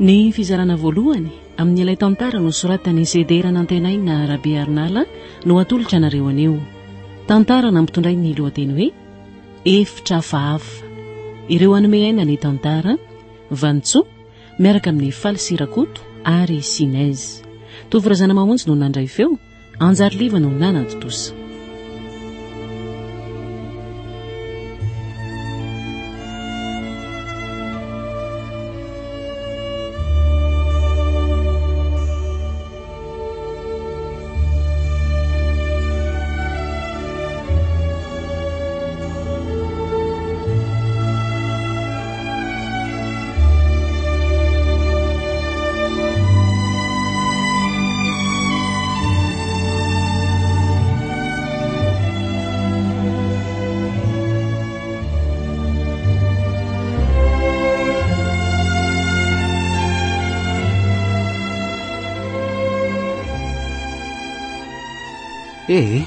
Ny fizarana voalohany amin'ilay tantara nosoratan'i Sedera Nantenaina Rabearinala no atolotra anareo anio. Tantara nampitondrain'ny lohateny hoe Efitra hafahafa. Ireo hanome aina ny tantara, Vanintsoa, miaraka amin'i Faly sy Rakoto ary Sinez. Tovo Razanamamonjy no nandray feo, Anjariliva no nanatontosa. Ee,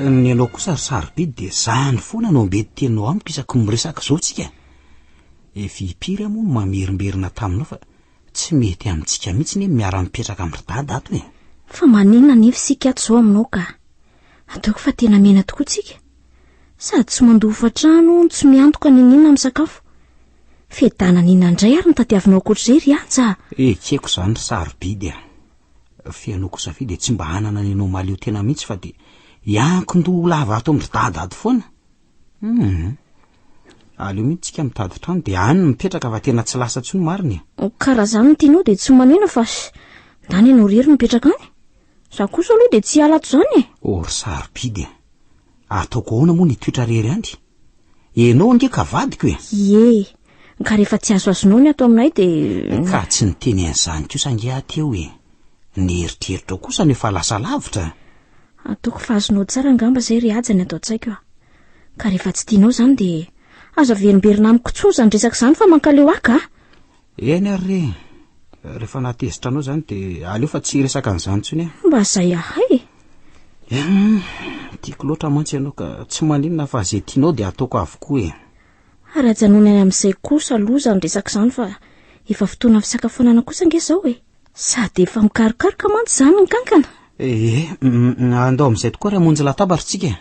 ny anao kosa ry sarobidy dia zany foana no ambety teninao amiko isaky ny miresaka izao tsika. Efa impiry aho moa no mamerimberina taminao fa tsy mety amintsika mihitsy ny miara-mipetraka amin-dry dada ato e. Fa maninona anefa isika ato izao aminao ka? Ataoko fa tena mena tokoa tsika. Sady tsy mandoa hofantrano no tsy miantoka n'inon'inona amin'ny sakafo. Fiadanana inona indray ary no tadiavinao ankoatr'izay ry Haja a? Ekeko izany ry sarobidy a. F'ianao kosa ve dia tsy mba hanana ny anao mahaleo tena mihitsy fa dia hiankin-doha ho lava ato amin-dry dada ato foana? Hum. Aleo mihitsy tsika mitady trano dia any no mipetraka fa tena tsy lasa intsony marina e. Ka raha zany no tianao dia tsy manina fa ndany ianao irery no mipetraka any. Za kosa aloha dia tsy hiala ato izany e. Oh ry sarobidy a. Ataoko ahoana moa ny hitoetra irery any? Ianao ange ka vadiko e. Ie. Ka rehefa tsy azoazonao ny ato aminay dia. Ka tsy niteny an'izany kosa ange aho teo e. Ny eritreritrao kosa no efa lasa lavitra. Ataoko fa azonao tsara angamba izay ry Haja ny ato an-tsaiko a. Ka rehefa tsy tianao izany dia aza averimberina amiko intsony izany resaka izany fa mankaleo ahy ka! Eny ary re, rehefa nahatezitra anao izany dia aleo fa tsy hiresaka an'izany intsony aho. Mba izay ahay e! Hum, tiako loatra mantsy ianao ka tsy maninona fa izay tianao dia ataoko avokoa e. Ary ajanony any amin'izay kosa aloha izany resaka izany fa efa fotoana fisakafoanana kosa ange izao e! Sady efa mikarokaroka mantsy izany ny kankana. Ee, andao amin'izay tokoa ary hamonjy latabatra isika e.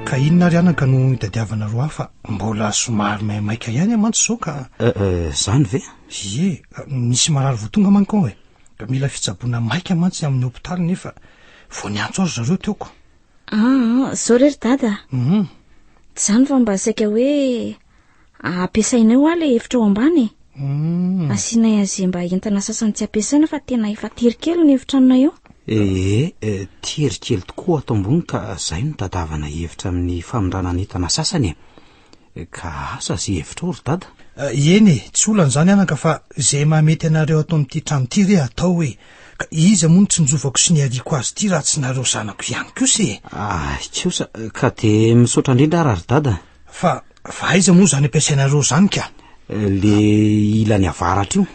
Ka inona ary anaka no itadiavanareo ahy fa mbola somary maimaika ihany aho mantsy izao ka. Eh, eh, izany ve? Ie, nisy marary vao tonga manko ao e. Ka mila fitsaboana maika mantsy amin'ny hopitaly nefa vao niantso ahy ry zareo teo ko. Ah, zao re ry dada. Mhm. Tsy izany fa mba saika hoe ampiasainay hoa ilay efitra ao ambany e. Mm. Asianay azy mba entana sasany tsy ampiasaina fa tena efa tery kely ny efitranonay ao. Ee, eh, tery kely tokoa ato ambony ka zay no tadavana hevitra amin'ny famindrana ny entana sasany e. Ka asa ze hevitrao ry dada? Eny e, tsy olana izany anaka fa izay mahamety anareo ato amin'ity trano ity re atao e! Ka iza moa no tsinjovako sy niariako azy ity raha tsy nareo zanako ihany kosa e! Ay kosa, ka dia misaotra indrindra ara ry dada. Fa, fa aiza moa izany ampiasainareo izany ka? Le ilany avaratra io.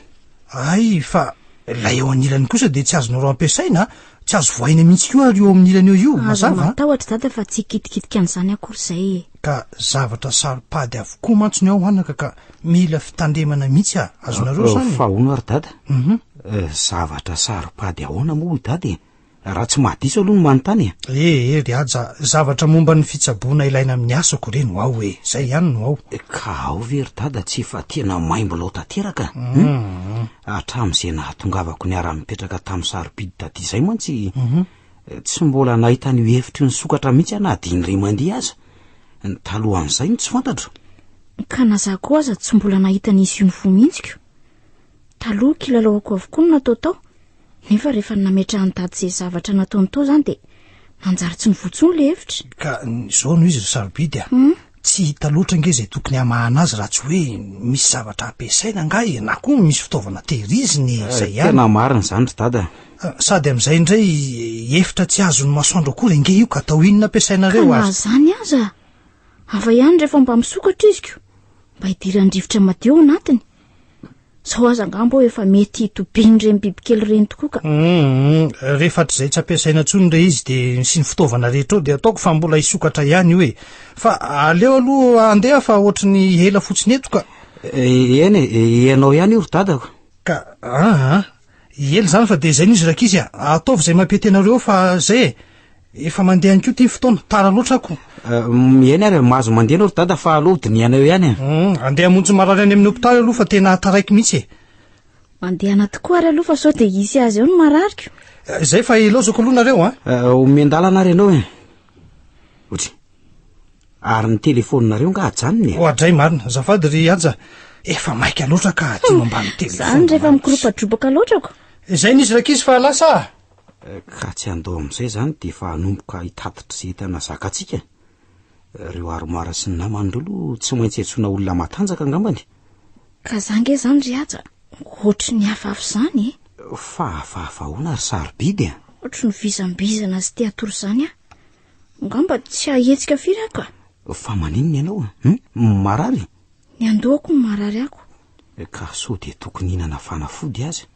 Hay, fa ilay eo anilany kosa dia tsy azonareo ampiasaina a! Tsy azo vohaina mihitsy koa ary io amin'ny ilany eo io, Aza mazava a! matahotra dada fa tsy hikitikitika an'izany akory izay e! Ka zavatra saro-pady avokoa mantsy ny ao anaka ka mila fitandremana mihitsy a! Azonareo izany e! Fa hono ary dada, Mhm. zavatra saro-pady ahoana moa hoy dada e? Raha tsy mahadiso aloha no manontany e! Eh eh ry Haja, zavatra momba ny fitsaboana ilaina amin'ny asako re no ao e! Zay ihany no ao. Ka ao ve ry Dada tsy efa tena maimbo lao tanteraka hum? Hatramin'izay nahatongavako niara-nipetraka tamin'i Sarobidy taty izay mantsy tsy mbola nahita an'io efitra io nisokatra mihitsy aho na dia indray mandeha aza. Ny talohan'izay no tsy fantatro. Ka na za koa aza tsy mbola nahita an'izy io nivoha mihitsy ko. Taloha kilalaoko avokoa no natao tao. Nefa rehefa nametrahan'i Dada izay zavatra nataony tao izany dia nanjary tsy nivoa intsony ilay hevitra. Ka izao no izy ry Sarobidy a! Hmm? Tsy hita loatra ange izay tokony hamahana azy raha tsy hoe misy zavatra ampiasaina angaha e, na koa misy fitaovana tehirizina e, izay ihany. Tena marina izany ry Dada. Sady amin'izay indray efitra tsy azon'ny masoandro akory ange io ka atao inona ampiasainareo Ka na ary? izany aza, hafa ihany rehefa mba misokatra izy ko, mba hidiran'ny rivotra madio ao anatiny. Zao aza angamba aho efa mety hitobian'ireny bibikely ireny tokoa ka. Hum, rehefa hatrizay tsy ampiasaina intsony ilay izy dia sy ny fitaovana rehetra ao dia ataoko fa mbola hisokatra ihany io e. Fa aleo aloha handeha fa ohatry ny ela fotsiny eto ka. Eny e, ianao ihany io ry dadako. Ka aa, ela izany fa dia izay no izy rankizy a. Ataovy izay mampety anareo fa izay e. Efa mandeha ihany koa ity ny fotoana, tara loatra ako. Eny ary, mahazo mandeha ianao ry dada fa aleo hodinihana eo ihany e. Andeha hamonjy marary any amin'ny hopitaly aloha fa tena taraiky mihitsy e. Mandehana tokoa ary aloha fa sao dia hisy azy eo ny marariko. Izay fa ilaozako aloha nareo a. Omen-dalana ary ianao e. Otry. Ary ny telefaoninareo nga ajanony e? Oadray marina, azafady ry Haja, efa maika loatra ka adino ambany telefaonina. Zany rehefa mikoropadrobaka loatra ko. Izay nisy rankizy fa lasa a! Ka tsy handao amin'izay izany dia efa hanomboka hitatitra izay entana zakantsika. Ireo armoire sy ny namany ireo aloha tsy maintsy antsoina olona matanjaka angambany. Ka za nge izany ry Haja, ohatry ny hafahafa izany e. Fa hafahafa ahoana ry sarobidy a? Ohatry ny vizambizana sy te hatory izany aho. Angamba tsy hahetsika firy aho ka. Fa maninona ianao a? Hum? Marary? Ny andohako no marary ako. Ka sao dia tokony hihinana fanafody aza.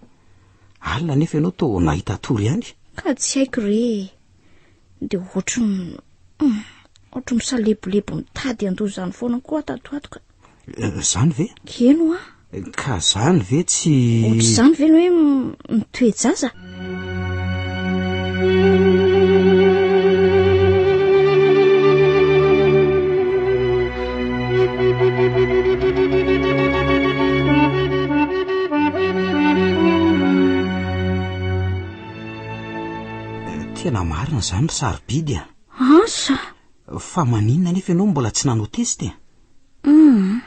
Alina anefa ianao toa nahita tory ihany. Ka tsy haiko re e. Dia ohatry ny ohatry ny misalebolebo mitady handoa izany foana koa aho tato ato ka. Izany ve? Eny hoa. Ka izany ve tsy. Ohatr'izany ve ny hoe mitoe-jaza? Tena marina izany ry sarobidy a! Asa! Fa maninona anefa ianao mbola tsy nanao test e? Hum,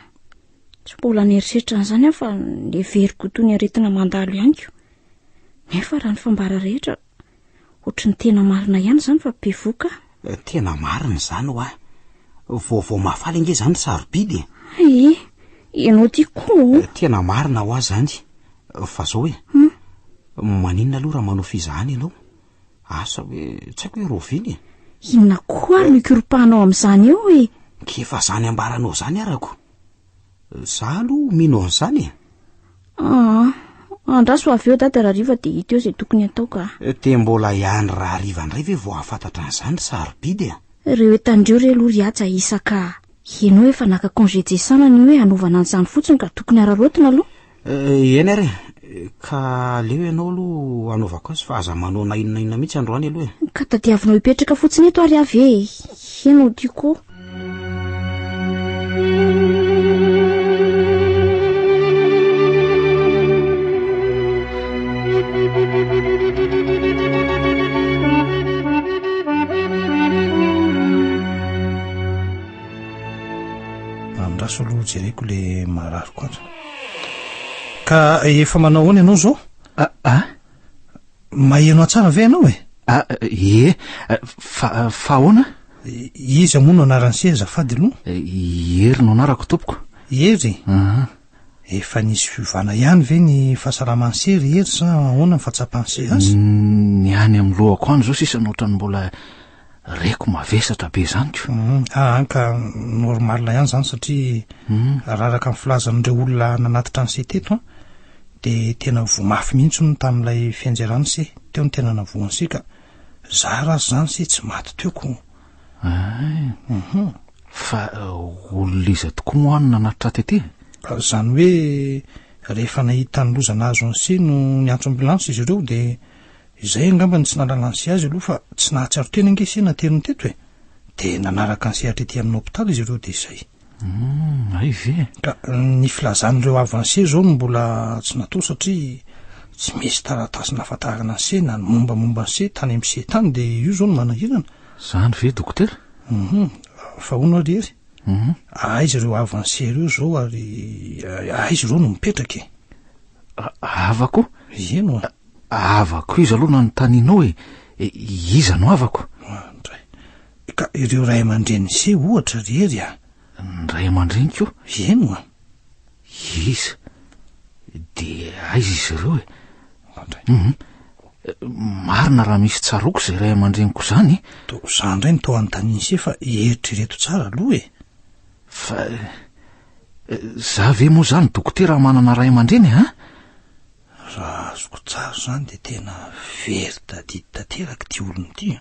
tsy mbola nieritreritra an'izany aho fa neveriko ho toy ny aretina mandalo ihany ko. Nefa raha ny fambara rehetra, ohatry ny tena marina ihany izany fa bevohoka aho. Eh, tena marina izany hoa. Vaovao mahafaly ange izany ry sarobidy e. Hay, ianao ty koa. Eh, tena marina hoa izany. Fa zao e. Hmm? Maninona aloha raha manao fizahana ianao? Asa hoe tsy haiko hoe rahoviana e. Inona koa ary no ikoropahanao amin'izany eo e? K'efa izany ambaranao izany arako. Za aloha mino an'izany e. Aa, andraso avy eo dada rahariva dia hita eo izay tokony hatao ka. Dia mbola hiandry rahariva indray ve vao hahafantatra an'izany ry sarobidy a? Ireo entandreo re aloha ry Haja isaka ianao efa naka congé jesanana io hoe hanaovana an'izany fotsiny ka tokony hararaotina aloha. Eny ary e, ka aleo ianao aloha hanaovako azy fa aza manao na inona na inona mihitsy androany aloha e. Ka tadiavinao hipetraka fotsiny eto ary aho ve e? Heno ty koa. Andraso aloha jereko le marariko ato. Ka efa manao ahoana ianao zao? Ah, ah. Maheno ahy tsara ve ianao e? Ah, ie. Fa, fa ahoana? Iza moa no anaran'i se azafady aloha? Hery no anarako tompoko. Hery? Aha. Efa nisy fiovana ihany ve ny fahasalaman'i se ry Hery sa ahoana ny fahatsapan'i se azy? Ny any amin'ny lohako any izao sisa no ohatran'ny mbola reko mavesatra be izany ko. Aa ka normal ihany izany satria raha araka ny filazan'ireo olona nanatitra an'i se teto an, dia tena voa mafy mihitsy hono tamin'ilay fianjerany se, teo no tena navoan'i se ka zara aza izany se tsy maty teo ko. Ay. Fa olona iza tokoa moa no nanatitra ahy tety e? Izany hoe rehefa nahita ny loza nahazo an'i se no niantso ambulance izy ireo dia izay angamba no tsy nahalalan'i se azy aloha fa tsy nahatsiaro tena ange se nateriny teto e! Dia nanaraka an'i se hatrety amin'ny hopitaly izy ireo dia izay. Humm, hay ve? Ka ny filazan'ireo havan'i se izao no mbola tsy natao satria tsy misy taratasy nahafantarana an'i se na ny mombamomba an'i se tany amin'ny se tany dia io izao no manahirana. Izany ve dokotera? Humm, fa hono ary Hery? Humm. Aiza ireo havan'i se ireo izao ary aiza ireo no mipetraka e? Havako? Eny oa. Havako iza aloha no anontanianao e? Iza no havako? Oadray. Ka ireo ray aman-drenin'i se ohatra ry Hery a! Ny ray aman-dreniko? Eny oa. Iza? Dia aiza izy ireo e? Oadray. Humm. Marina raha misy tsaroako izay ray aman-dreniko izany e! Toa za indray no toa anontanian'i se fa eritrereto tsara aloha e! Fa. Za ve moa zany dokotera manana ray aman-dreny a? Raha azoko tsara izany dia tena very tadidy tanteraka ity olona ity an!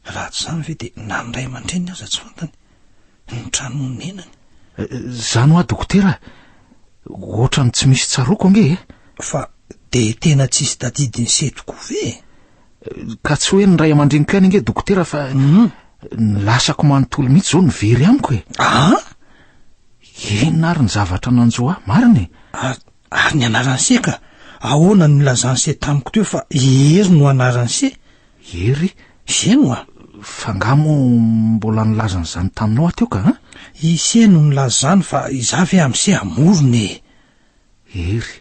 Raha tsy izany ve dia na ny ray aman-dreniny aza tsy fantany, ny trano nonenany. Izany hoa dokotera, ohatran'ny tsy misy tsaroako ange e! Fa dia tena tsisy tadidin'i se tokoa ve e? Ka tsy hoe ny ray aman-dreniko ihany ange dokotera fa ny lasako manontolo mihitsy izao no very amiko e! An? Inona ary ny zavatra nanjo ahy, marina e? Ary, ary ny anaran'i se ka! Ahoana no nilazan'i se tamiko teo fa i Hery no anaran'i se? Hery? Eny oa! Fa angaha moa mbola nilaza an'izany taminao aho teo ka an? I se no nilaza izany fa izaho ve amin'i se hamorona e! Hery.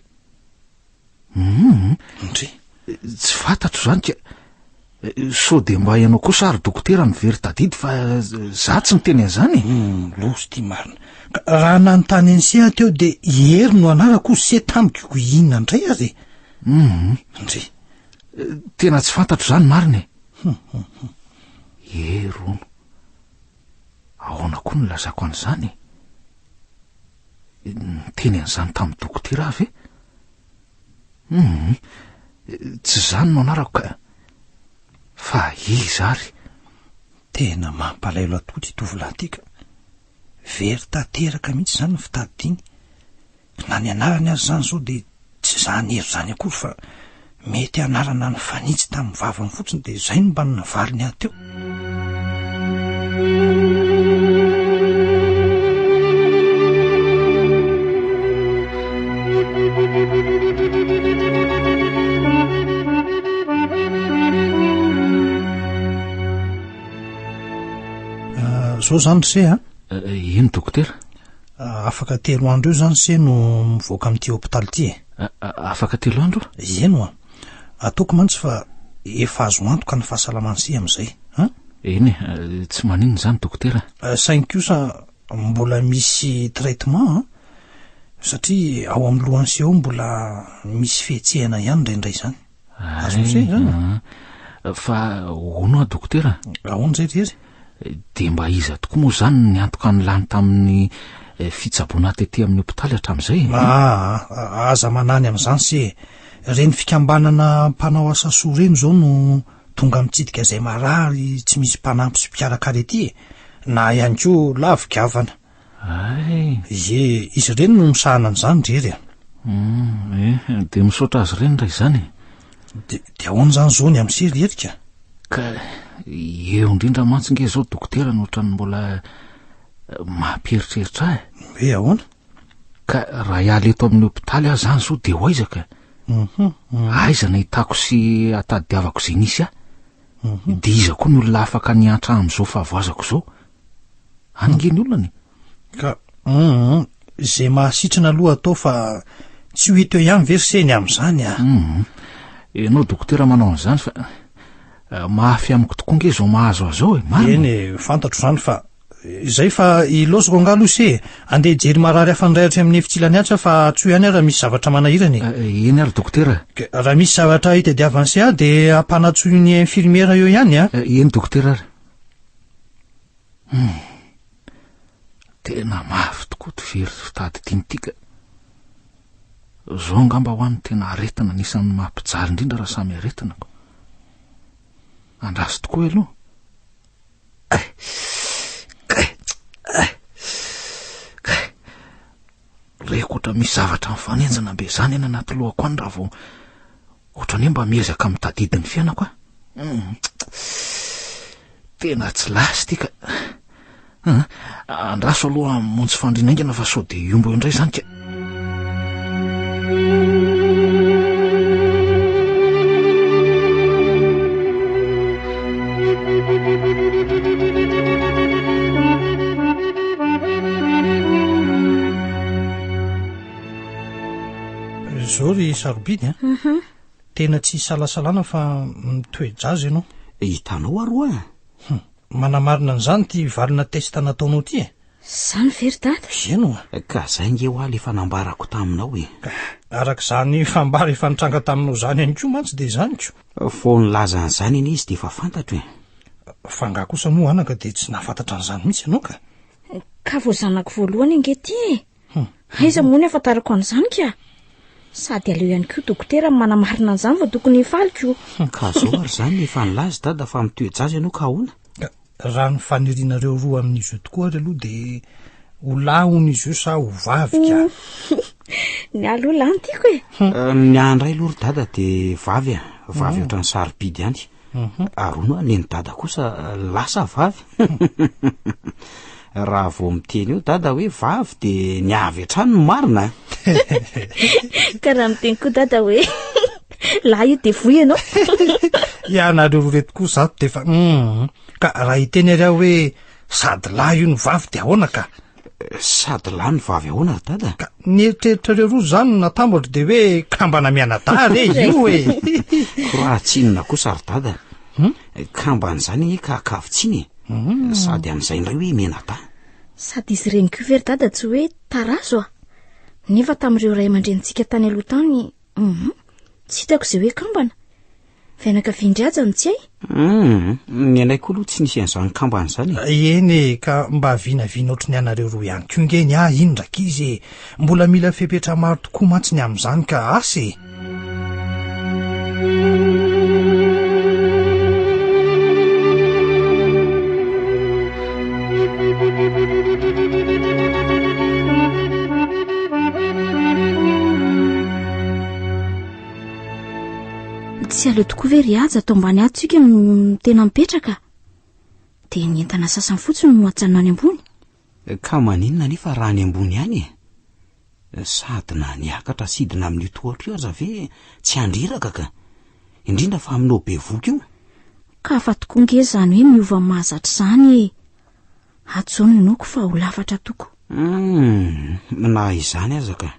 Hum. Ndry. Tsy fantatro izany ka. Sao dia mba ianao kosa ary dokotera no very tadidy fa za tsy niteny an'izany e. Hum, loza ity marina. Ka raha nanontany an'i se aho teo dia i Hery no anarako hozy se tamiko ko inona indray ary e? Hum. Ndry. Tena tsy fantatro izany marina e. Hery hono. Ahoana koa no nilazako an'izany e? Niteny an'izany tamin'ny dokotera aho ve? Hum, tsy izany no anarako ka. Fa iza ary? Tena mampalahelo ahy tokoa ity tovolahy ity ka. Very tanteraka mihitsy izany ny fitadidiany. Na ny anarany aza izany izao dia tsy izany hery izany akory fa mety anarana nifanitsy tamin'ny vavany fotsiny dia izay no mba navaliny ahy teo. Zao zany ry se a. Eny dokotera. Afaka telo andro eo zany se no mivoaka amin'ity hopitaly ity e. Afaka telo andro? Eny oa. Ataoko mantsy fa efa azo antoka ny fahasalaman'i se amin'izay. An? Eny e, tsy maninona izany dokotera. Saingy kosa mbola misy traitement an, satria ao amin'ny lohan'i se ao mbola misy fihetsehana ihany indraindray izany. Azon'i se izany? Fa hono hoa dokotera? Ahoana izay ry Hery? Dia mba iza tokoa moa izany no niantoka ny lany tamin'ny fitsaboana ahy tety amin'ny hopitaly hatramin'izay e? Aa, aza manany amin'izany se e! Ireny fikambanana mpanao asa soa ireny izao no tonga mitsidika izay marary tsy misy mpanampy sy mpikarakara ety e! Na ihany koa lavi-kavana. Hay! Ie, izy ireny no misahana an'izany ry Hery a! Hum, eh, dia misaotra azy ireny raha izany e! Dia, dia ahoana izany izao ny amin'i se ry Hery ka? Ka eo indrindra mantsy nge izao dokotera no ohatran'ny mbola mampieritreritra ahy. Hoe ahoana? Ka raha hiala eto amin'ny hopitaly aho izany izao dia ho aiza ka? Mhm. Aiza no ahitako sy atadiavako izay nisy ahy? Mhm. Dia iza koa ny olona afaka niantra amin'izao fahavoazako izao? Any nge ny olana e. Ka hum, izay mahasitrana aloha atao fa tsy ho hita eo ihany ve ry se ny amin'izany a? Hum, ianao dokotera manao an'izany fa eh, mafy amiko tokoa nge izao mahazo ahy izao e, marina. Eny e, fantatro izany fa izay fa ilaozako angaha aloha se e. Andeha hijery marary hafa indray hatrany amin'ny efitsilany atsy aho fa antsoy ihany aho raha misy zavatra manahirana e. Eh, eny ary dokotera. Ka raha misy zavatra hitadiavan'i se ahy dia ampanantsoy ny infirmiera eo ihany a. Eh, eny dokotera ary. Hum. Tena mafy tokoa ty very fitadidiana ity ka. Zao angamba ho an'ny tena aretina anisan'ny mampijaly indrindra raha samy aretina ko. Andraso tokoa aloha. Eh. Eh. Eh. Eh. Reko ohatra misy zavatra mifanenjana be zany any anaty lohako any raha vao ohatran'ny hoe mba miezaka mitadidy ny fiainako aho. Hmm. Tena tsy lasa ity ka. Hmm. Andraso aloha hamonjy fandriana haingana fa sao dia hiombo eo indray izany ka. Zao ry sarobidy a. Mhm. Tena tsy isalasalana fa mitoe-jaza ianao. Hitanao ary oa. Hum, manamarina an'izany ity valina test nataonao ity e. Izany ve ry dada? Eny oa. Ka zay nge hoa le fanambarako taminao e. Ka araka izany fambara efa nitranga taminao izany ihany koa mantsy dia izany ko. Vao nilaza an'izany anie izy dia efa fantatro e. Fa angaha kosa moa anaka dia tsy nahafantatra an'izany mihitsy ianao ka? Ka vao zanako voalohany ange ity e! Aiza moa ny ahafantarako an'izany ka? Sady aleo ihany koa dokotera no manamarina an'izany vao tokony hifaly ko. Ka zao ary izany efa nilaza dada fa mitoe-jaza ianao ka ahoana? Raha ny fanirianareo roa amin'izy io tokoa ary aloha dia ho lahy hono izy io sa ho vavy ka? Ny ahy aloha lahy no tiako e! Ny ahy indray aloha ry dada dia vavy e, vavy ohatran'ny sarobidy ihany. Ary hono hoa nen'i dada kosa lahy sa vavy? Raha vao miteny eo dada hoe vavy dia ny avy hatrany no marina a! Ka raha miteny koa dada hoe lahy io dia voa ianao. Ianareo roa ireto koa izato dia efa hum. Ka raha hiteny ary aho hoe sady lahy io no vavy dia ahoana ka? Sady lahy no vavy ahoana ry dada? Ka ny eritreritrareo roa izany no natambatro dia hoe kambana mianadahy re io e! Ko raha tsy inona kosa ry dada, hmm? kambana izany anie ka akavintsiny e! Hmm. Sady amin'izay indray hoe mianadahy. Sady izy ireny koa ve ry dada tsy hoe tarazo a? Nefa tamin'ireo ray aman-drenintsika tany aloha tany, hum, tsy hitako izay hoe kambana. Fianakavian-dry Haja no tsy hay? Hum, ny anay koa aloha tsy nisy an'izany kambana izany e. Eny e, ka mba vinavina ohatry ny anareo roa ihany koa nge ny ahy iny rankizy e. Mbola mila fepetra maro tokoa mantsy ny amin'izany ka asa e. Tsy aleo tokoa ve ry Haja ato ambany ato tsika no tena mipetraka? Dia ny entana sasany fotsiny no ajanona any ambony. Ka maninona anefa raha any ambony ihany e? Sady na niakatra sidina amin'io tohatra io aza ve tsy handreraka ka? Indrindra fa aminao bevoka io. Ka hafa tokoa nge izany hoe miova mahazatra izany e! Ato izao no inoako fa ho lafatra tokoa. Humm, na izany aza ka.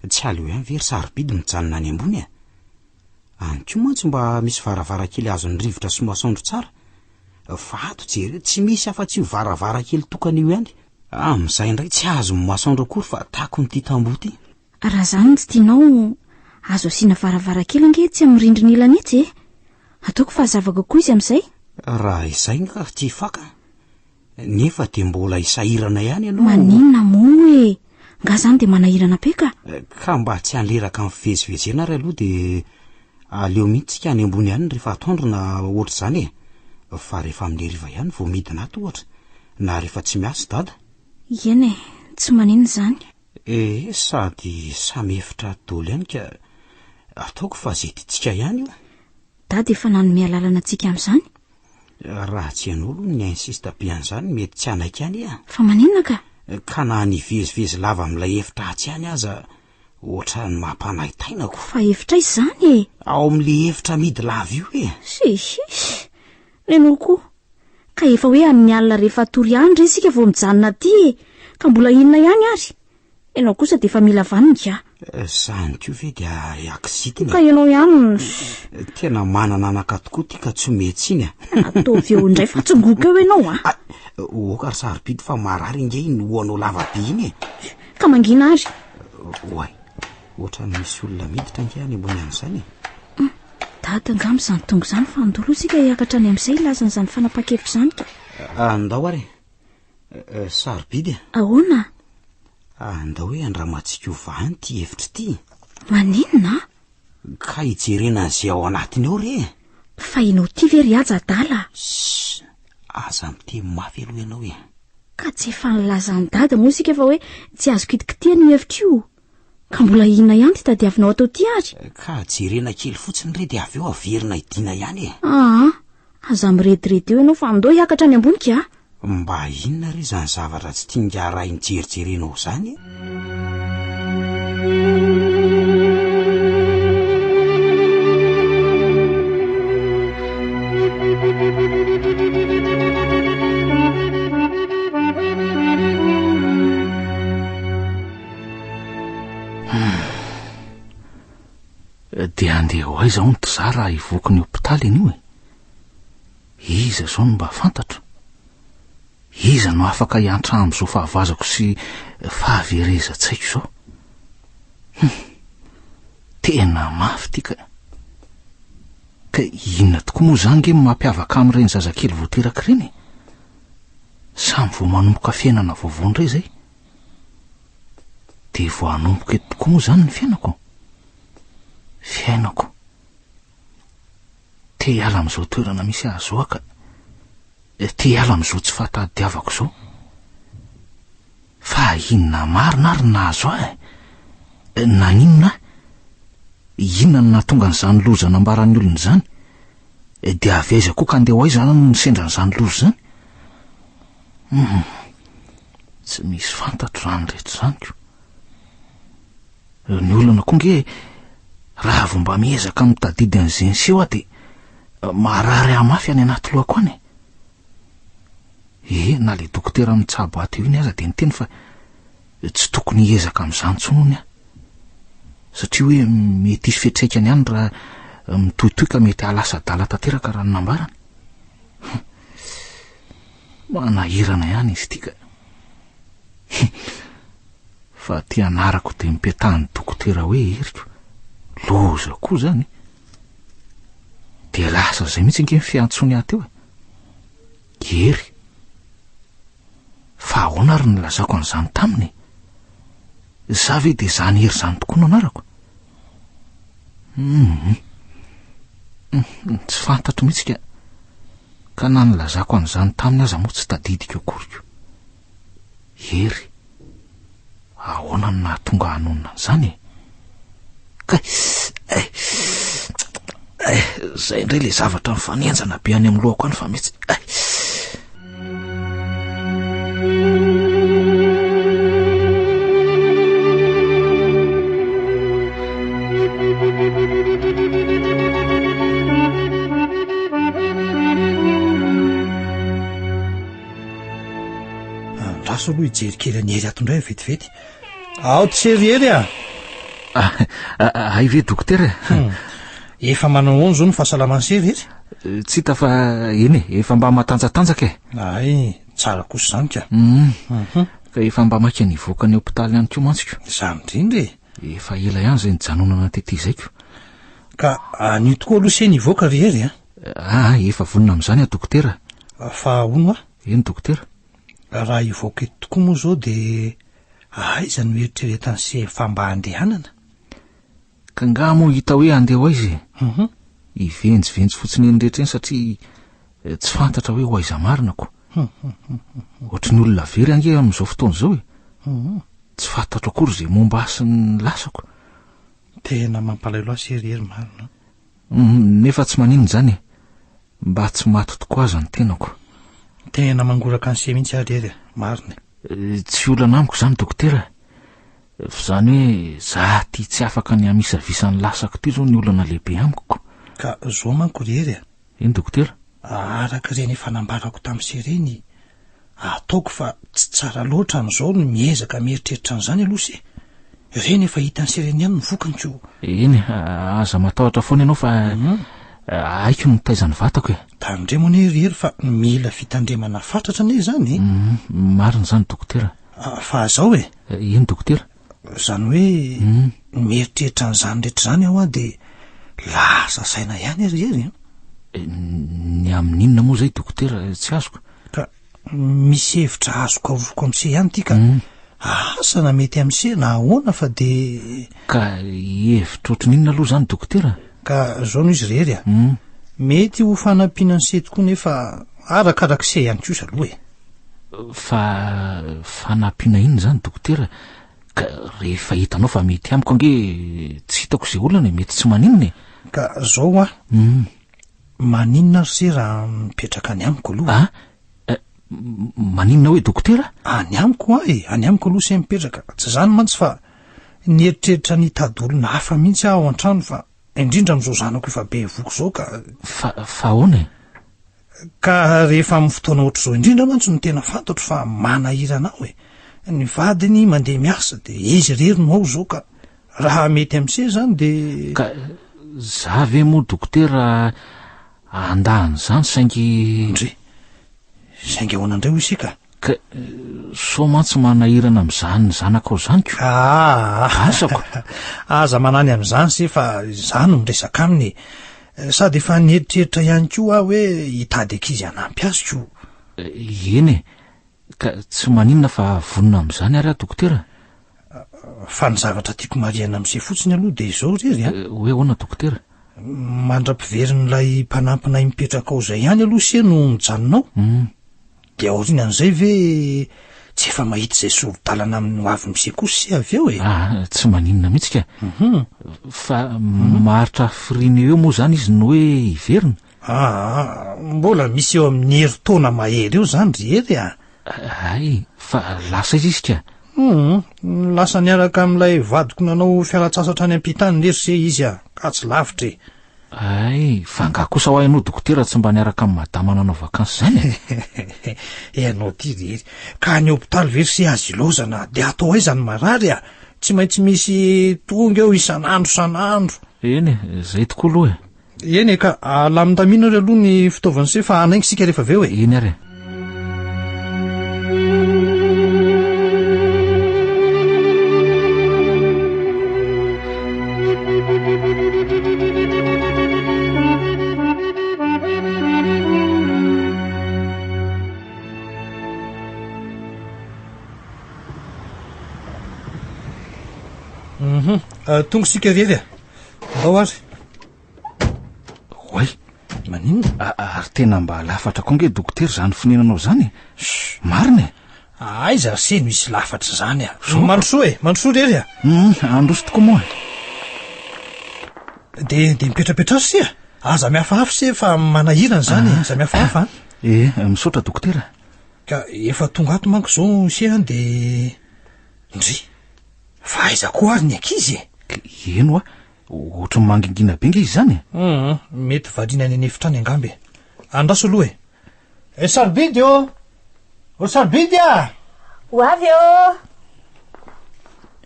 Tsy aleo ihany ve ry sarobidy mijanona any ambony e? Any koa mantsy mba misy varavarankely azon'ny rivotra sy masoandro tsara. Fa ato jereo, tsy misy afa-tsy io varavarankely tokana io ihany. Amin'izay indray tsy azon'ny masoandro akory fa takon'ity tamboho ity. Raha izany no tsy tianao, azo asiana varavarankely ange etsy amin'ny rindrina ilany etsy e! Ataoko fa hazava kokoa izy amin'izay. Raha izay nga ry Tifaka, Nefa dia mbola hisahirana ihany ianao. Maninona moa e? Nga zany dia manahirana be ka? Ka mba tsy handreraka amin'ny fivezivezena ary aloha dia aleo mihitsy tsika any ambony any rehefa atoandro na ohatr'izany e. Fa rehefa amin'ny hariva ihany vao midina ato ohatra, na rehefa tsy miasa i Dada. Eny e, tsy maninona izany. Ee, sady samy efitra ato daholo ihany ka ataoko fa izay tiantsika ihany io. Dada efa nanome alalana antsika amin'izany. Raha tsy ianao aloha no ni-insiste be an'izany mety tsy hanaiky ihany aho. Fa maninona ka? Ka na nivezivezy lava amin'ilay efitra atsy ihany aza ohatran'ny mampanaintainako. Fa efitra aiza izany e? Ao amin'ilay efitra amidy lava io e! Sisisy! Nenao koa. Ka efa hoe amin'ny alina rehefa hatory ihany re isika vao mijanona aty e! Ka mbola inona ihany ary? Ianao kosa dia efa mila vaniny ka. Zany koa ve dia akizitina e? Ka ianao ihany no. Tena manana anaka tokoa ty ka tsy omey tsiny a. Ataovy eo indray fa tsongoiko eo ianao a. Ay, oka ry sarobidy fa marary ange iny hoanao lava be iny e. Ka mangina ary. Oay, ohatran'ny misy olona miditra ange any ambony any izany e. Dada angamba izany tonga izany fa andao aloha isika hiakatra any amin'izay hilaza an'izany fanapahan-kevitra izany ka. Andao ary e. Sarobidy a! Ahoana? Andao hoe andramantsika ovahana ity hevitra ity. Maninona? Ka hijerena an'izay ao anatiny ao re e! Fa ianao ity ve ry Haja adala? Ssss! Aza miteny mafy aloha ianao e! Ka tsy efa nilazan'i Dada moa isika fa hoe tsy azo kitikitihana io hevitra io? Ka mbola inona ihany ity tadiavinao atao ity ary? Ka jerena kely fotsiny re dia avy eo averina hidiana ihany e! Aa! Aza mirediredy eo ianao fa andao hiakatra any ambony ka! Mba inona re izany zavatra tsy tian'ingahy Ray nijerijerenao izany e? Dia handeha ho aiza hono ry za raha hivoaka ny hopitaly anio e? Iza izao no mba fantatro? Iza no afaka hiantra amin'izao fahavazako sy fahaverezan-tsaiko izao? Hum! Tena mafy ity ka. Ka inona tokoa moa izany nge no mampiavaka amin'ireny zazakely vao teraka ireny e? Samy vao manomboka fiainana vaovao indray izay. Dia vao hanomboka eto tokoa moa izany ny fiainako? Fiainako. Te hiala amin'izao toerana misy ahy izao aho ka. Te hiala amin'izao tsy fahatadiavako izao. Fa inona marina ary no nahazo ahy e? Naninona ahy? Inona no nahatonga an'izany loza nambaran'ny olona izany? Dia avy aiza koa ka andeha ho aiza aho no sendra an'izany loza izany? Hum, tsy misy fantatro izany rehetra izany ko. Ny olana koa nge, raha vao mba miezaka mitadidy an'izay niseho aho dia marary ahy mafy any anaty lohako any e. Ee, na le dokotera mitsabo ahy teo iny aza dia niteny fa tsy tokony hiezaka amin'izany intsony hono aho. Satria hoe mety hisy fiantraikany ihany raha mitohitohy ka mety hahalasa adala tanteraka raha ny nambarany. Manahirana ihany izy ity ka. Fa aty anarako dia nipetahan'ny dokotera hoe heriko. Loza koa izany. Dia lasa izay mihitsy ange ny fiantsoany ahy teo e. Hery. Fa ahoana ary no nilazako an'izany taminy e? Za ve dia izany Hery izany tokoa no anarako? Hum. Tsy fantatro mihitsy ka. Ka na nilazako an'izany taminy aza moa tsy tadidiko akory ko. Hery. Ahoana no nahatonga hanonona an'izany e? Kay! Eh! Eh! Zay indray le zavatra mifanenjana be any amin'ny lohako any fa mihitsy. Eh! Andraso aloha hijery kely an'i Hery ato indray vetivety. Ao tsy ry Hery a! Ah, ah, hay ve dokotera? Hmm. Efa manao ahoana izao ny fahasalaman'i se ry Hery? Eh, tsy hita fa eny e, efa mba matanjatanjaka e. Ay, tsara kosa izany ka. Hmm. Mhm. Ka efa mba maika nivoaka ny hopitaly ihany koa mantsy ko. Izany indrindra e. Efa ela ihany izay nijanonana tety izay ko. Ka anio tokoa aloha se nivoaka ry Hery a. Ah, efa vonona amin'izany aho dokotera. Fa hono aho? Eny dokotera. Raha hivoaka eto tokoa moa izao dia aiza no eritreretan'i se fa mba handehanana? Ka nga moa hita hoe handeha ho aiza e? Mhm. Hivenjivenjy fotsiny eny rehetra eny satria eh, tsy fantatra hoe ho aiza marina ko. Ohatry ny olona very ange amin'izao fotoana izao e. Mhm. Tsy fantatro akory izay momba ahy sy ny lasako. Tena mampalahelo ahy se ry Hery marina. Mhm, nefa tsy maninona izany e. Mba tsy maty tokoa aza ny tenako. Tena mangoraka an'i se mihitsy aho ry Hery a, marina e. Eh, tsy olana amiko izany dokotera. Fa izany hoe za ty tsy afaka ny hamisavisa ny lasako ty izao ny olana lehibe amiko ko. Ka zao manko ry Hery a. Eny dokotera. Araka ireny efa nambarako tamin'i se ireny, Ataoko fa tsy tsara loatra amin'izao ny miezaka mieritreritra an'izany aloha se. Ireny efa hitan'i Sereny ihany ny vokany ko. Eny, aza matahotra foana ianao fa haiko ny mitaiza ny vatako e. Tandremo anie ry Hery fa mila fitandremana fatratra anie izany e. Marina izany dokotera. Fa zao e. Eny dokotera. Izany hoe mieritreritra an'izany rehetra izany aho dia lasa saina ihany ry Hery a. Ny amin'inona moa izay dokotera tsy azoko? Ka misy hevitra azoko arosoko amin'i se ihany ity ka. Asa na mety amin'i se na ahoana fa dia. Ka hevitra ohatran'inona aloha izany dokotera? Ka izao no izy ry Hery a. Mety ho fanampiana an'i se tokoa nefa arakarak'i se ihany kosa aloha e. Fa fanampiana inona izany dokotera? Ka rehefa hitanao fa mety amiko ange tsy hitako izay olana e, mety tsy maninona e. Ka zao hoa, maninona ry se raha mipetraka any amiko aloha? Ah, eh, maninona hoe dokotera? Any amiko hoa e, any amiko aloha se mipetraka. Tsy izany mantsy fa nieritreritra ny hitady olona hafa mihitsy aho ao an-trano fa indrindra amin'izao zanako efa bevoka izao ka. Fa, fa ahoana e? Ka rehefa amin'ny fotoana ohatr'izao indrindra mantsy no tena fantatro fa manahirana aho e! Ny vadiny mandeha miasa dia izy irery no ao izao ka raha mety amin'i se izany dia. Ka za ve moa dokotera handà an'izany saingy. Ndry! Saingy ahoana indray hoy se ka? Ka sao mantsy manahirana amin'izany zanakao izany ko. Aa! Asako. Aza manany amin'izany se fa izaho no miresaka aminy e. Sady efa nieritreritra ihany koa aho hoe hitady ankizy hanampy azy ko. Eny e. Ka tsy maninona fa vonona amin'izany ary aho dokotera. Fa ny zavatra tiako marihana amin'se fotsiny aloha dia izao ry Hery a. Eh, hoe ahoana dokotera? Mandra-piverin'ilay mpanampinay mipetraka ao izay ihany aloha se no mijanona ao. Hmm. Dia aorianan'izay ve tsy efa mahita izay sori-dalana amin'ny ho avy mise kosa se avy eo e? Ah, tsy maninona mihitsy ka. Mhm. Fa maharitra hafiriana eo moa izany izy no hoe hiverina? Aa, mbola misy eo amin'ny herintaona mahery eo izany ry Hery a! Hay, fa lasa aiza izy ka? Hum, lasa niaraka amin'ilay vadiko nanao fialan-tsasatra any am-pita any lery se izy a, ka tsy lavitra e. Hay, fa angaha kosa hoa ianao dokotera tsy mba niaraka amin'i madama nanao vakansy izany e? Ianao ity ry Hery, ka any hopitaly ve ry se azo ilaozana dia atao aiza ny marary a? Tsy maintsy misy tonga eo isan'andro isan'andro. Eny e, izay tokoa aloha e. Eny e, ka alamindamino ary aloha ny fitaovan'ny se fa hanainga isika rehefa avy eo e. Eny ary e. Mhm. Tonga isika ry Hery a. Ndao ary. Oay! Maninona? Ary tena mba lafatra koa ange dokotera izany fonenanao izany e! Marina e! Aiza ry se no hisy lafatra izany a! Mandrosoa e! Mandrosoa ry Hery a! Hum, handroso tokoa moa e! Dia, dia mipetrapetraha ry se a! Aza mihafahafa se fa manahirana izany e! Aza mihafahafa an! Eh, misaotra dokotera. Ka efa tonga ato manko izao se an dia... Ndry! Fa aiza koa ary ny ankizy e? Eny hoa, Ohatry ny mangingina be nge izy izany e! Hum, mety variana any an'efitra any angamba e! Andraso aloha e! Eh, Sarobidy ô! Ô Sarobidy a! Ho avy ô!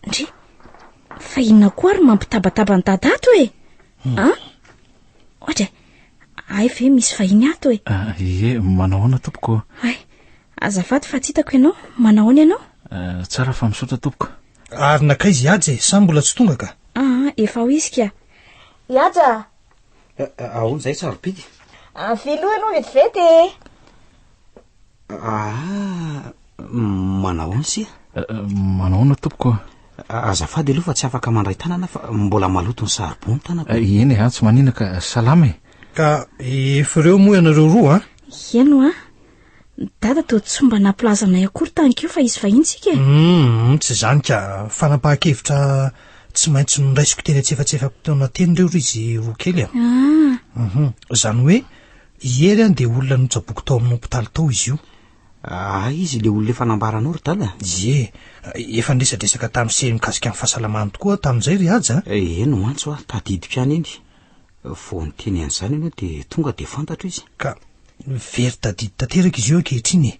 Ndry, fa inona koa ary mampitabataba an'i Dada ato e? An? Ohatra e, hay ve misy vahiny ato e? Ah, ie, manao ahoana tompoko? Hay, azafady fa tsy hitako ianao, manao ahoana ianao? Eh, tsara fa misaotra tompoko. Ary nankaiza i Haja e? Sa mbola tsy tonga ka? Aa, efa ao izy ka. I Haja a! Ahoana izay sarobidy? Filoha ianao vetivety e! Aa, manao ahoana sia? Manao ahoana tompoko? Azafady aloha fa tsy afaka mandray tanana fa mbola maloto ny saribon ny tanako. Eny e, tsy manina ka, salama e! Ka efa ireo moa ianareo roa a? Eny hoa. Dada toa tsy mba nampilaza anay akory tany koa fa hisy vahiny tsika e. Humm, tsy izany ka. Fanapahan-kevitra tsy maintsy noraisiko teny antsefatsefam-potoana teny ireo ry izy roa kely a. Ah. Hum, izany hoe i Hery an dia olona notsaboiko tao amin'ny hopitaly tao izy io. Ah, izy ilay olona efa nambaranao ry Dada? Ie, efa niresadresaka tamin'i Sery mikasika ny fahasalamany tokoa aho tamin'izay ry Haja a. Eny mantsy hoa, tadidiko ihany iny. Vao niteny an'izany ianao dia tonga dia fantatro izy. Ka very tadidy tanteraka izy io ankehitriny e!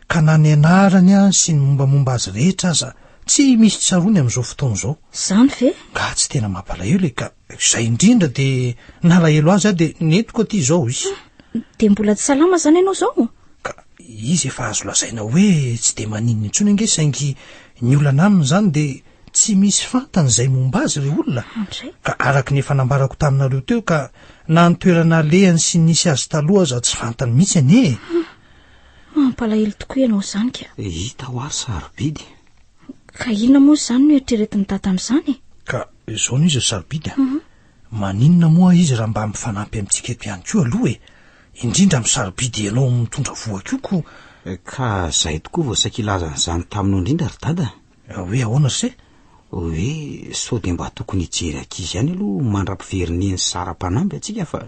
Ka na ny anarany sy ny mombamomba azy rehetra aza tsy misy tsaroany amin'izao fotoana izao. Izany ve? Nga tsy tena mampalahelo e! Ka izay indrindra dia nalahelo azy aho dia nentiko aty izao izy. Dia mbola tsy salama izany ianao izao? Ka izy efa azo lazaina hoe tsy dia maninona intsony ange saingy ny olana aminy izany dia Tsy misy fantany izay momba azy ry olona ka araka ny efa nambarako taminareo teo ka na ny toerana alehany sy ny nisy azy taloha aza tsy fantany mihitsy anie e! Mampalahelo tokoa ianao izany ka. Hita ho ary sarobidy. Ka inona moa izany no eritreretin'i Dada amin'izany e? Ka izao no izy ry sarobidy a! Maninona moa izy raha mba mifanampy amintsika eto ihany koa aloha e! Indrindra amin'ny sarobidy ianao mitondra vohoka io ko. Ka izay tokoa vao saika hilaza an'izany taminao indrindra ry Dada. Hoe ahoana ry se? Hoe sao dia mba tokony hijery ankizy ihany aloha mandra-piverin'ny zara-panamby antsika fa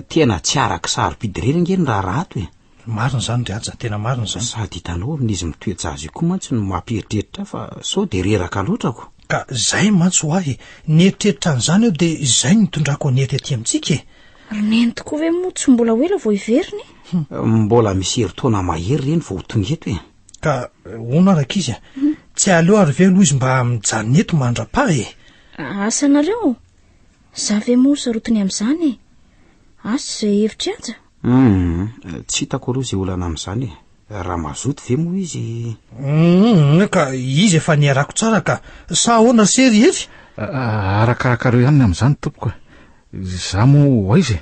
tena tsy araka sarobidy irery ange ny raharaha ato e. Marina izany ry Haja, tena marina izany. Sady hitanao amin'izy mitoe-jaza io koa mantsy no mampieritreritra ahy fa sao dia reraka loatra ko. Ka izay mantsy ho ahy e, nieritreritra an'izany aho dia izay no nitondrako an'i Hery aty amintsika e. Ry Neny tokoa ve moa tsy mbola ho ela vao hiverina e? Mbola misy herintaona mahery ireny vao ho tonga eto e. Ka hono ary ankizy a, tsy aleo ary ve aloha izy mba mijanona eto mandra-paha e? Asa nareo, za ve moa sarotiny amin'izany e? Asa izay hevitr'i Haja? Humm, tsy hitako aloha izay olana amin'izany e. Raha mazoto ve moa izy? Humm, ka izy efa niarako tsara ka. Sa ahoana ry se ry Hery? Arakarakareo ihany ny amin'izany tompoko e. Izaho moa ho aiza e?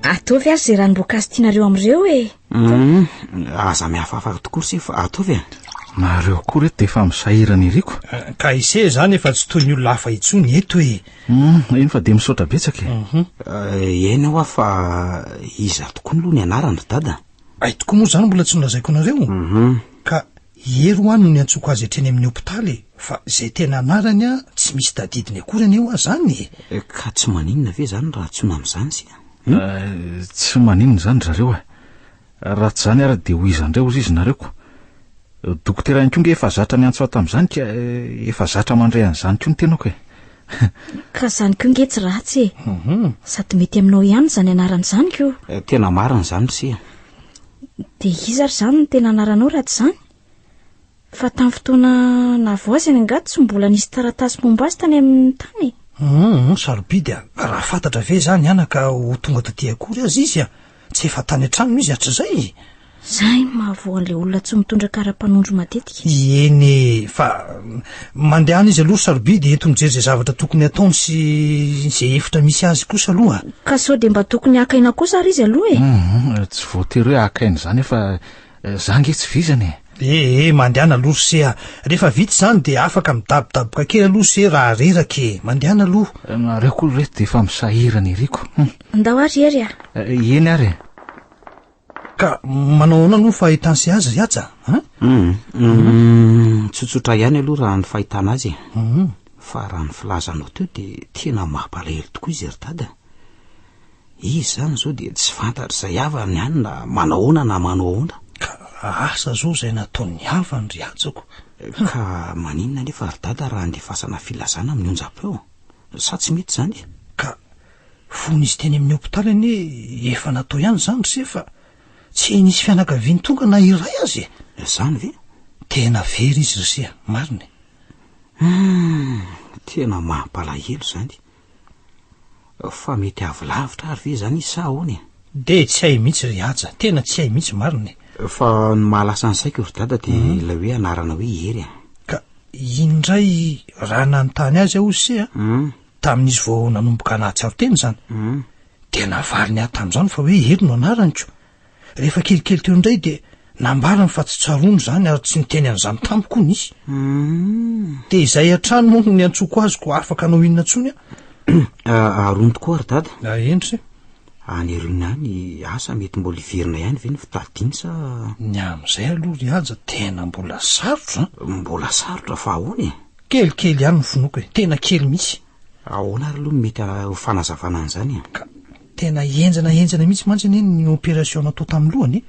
Ataovy ary izay ranom-boankazo tianareo amin'ireo e. Hum, aza mihafahafa tokoa ry se fa ataovy e. Nareo koa reto dia efa misahirana ery ko. Ka ise izany efa tsy toy ny olona hafa intsony eto e. Hum, eny fa dia misaotra betsaka e. Mhm. Eh, eny hoa fa iza tokoa aloha ny anarany ry dada? Hay tokoa moa izany mbola tsy nolazaiko anareo. Mhm. Ka i Hery hoa no niantsoako azy hatreny amin'ny hopitaly e, fa izay tena anarany a, tsy misy tadidiny akory anie hoa izany e. Eh, ka tsy maninona ve izany raha antsoina amin'izany sia? Hum? Eh, tsy maninona izany ry zareo e. Raha tsy izany ary dia ho iza indray hozy izy nareo ko. Dokotera ihany koa nge efa zatra niantso ahy tamin'izany ka efa zatra mandray an'izany koa ny tenako e. Ka izany koa nge tsy ratsy e. Sady mety aminao ihany izany anarana izany ko. Tena marina izany ry se a. Dia iza ary izany no tena anaranao raha tsy izany? Fa tamin'ny fotoana nahavoazany angaha tsy mbola nisy taratasy momba azy tany amin'ny tany e? Hum, sarobidy a! Raha fantatra ve izany anaka ho tonga taty akory aza izy a! Tsy efa tany an-tranony izy hatrizay e! Izay no mahavoa an'ilay olona tsy mitondra kara-panondro matetika. Eny e, fa mandehana izy aloha ry sarobidy, ento mijery izay zavatra tokony hataony sy izay efitra misy azy kosa aloha. Ka sao dia mba tokony haka aina kosa ary izy aloha e! Hum, tsy voatery hoe haka aina izany fa Za nge tsy vizana e! Eh eh, mandehana aloha ry se a! Rehefa vita izany dia afaka midabodaboka kely aloha se raha reraka e! Mandehana aloha. Nareo koa ry reto dia efa misahirana ery ko! Hum. Andao ary Hery a! Eny ary e! Ka manao ahoana aloha ny fahitan'i se azy ry Haja a? Hum, tsotsotra ihany aloha raha ny fahitana azy e! Fa raha ny filazanao teo dia tena mampalahelo tokoa izy ry Dada. Izy izany izao dia tsy fantatr'izay havany any na manahoana na manao ahoana. Ka asa izao izay nataon'ny havany ry hajako. Ka maninona anefa ry dada raha andefasana filazana amin'ny onjam-peo? Sa tsy mety izany? Ka fony izy teny amin'ny hopitaly anie efa natao ihany izany ry se fa tsy nisy fianakaviany tonga na iray aza e! Izany ve? Tena very izy ry se a, marina e! Hum, tena mampalahelo izany. Fa mety avy lavitra ary ve izany izy sa ahoana e? Dia tsy hay mihitsy ry Haja, tena tsy hay mihitsy marina e. Fa ny mahalasa ny saiko ry Dada dia ilay hoe anarana hoe Hery a. Ka iny indray raha nanontany azy aho se a, tamin'izy vao nanomboka nahatsiaro tena izany, dia navaliny ahy tamin'izany fa hoe Hery no anaraniko. Rehefa kelikely teo indray dia nambarany fa tsy tsaroany izany ary tsy niteny an'izany tamiko hono izy. Dia izay hatrany moa no niantsoako azy koa afaka hanao inona intsony aho. Arony tokoa ry dada. Ah, eny se. Any aoriana any, asa mety mbola hiverina ihany ve ny fitadiany sa... Ny amin'izay aloha ry Haja tena mbola sarotra an! Mbola sarotra fa ahoana e? Kelikely ihany ny finoako e, tena kely mihitsy. Ahoana ary aloha no mety ho fanazavana an'izany e? Ka tena henjana henjana mihitsy mantsy anie ny opération natao tamin'ny lohany e!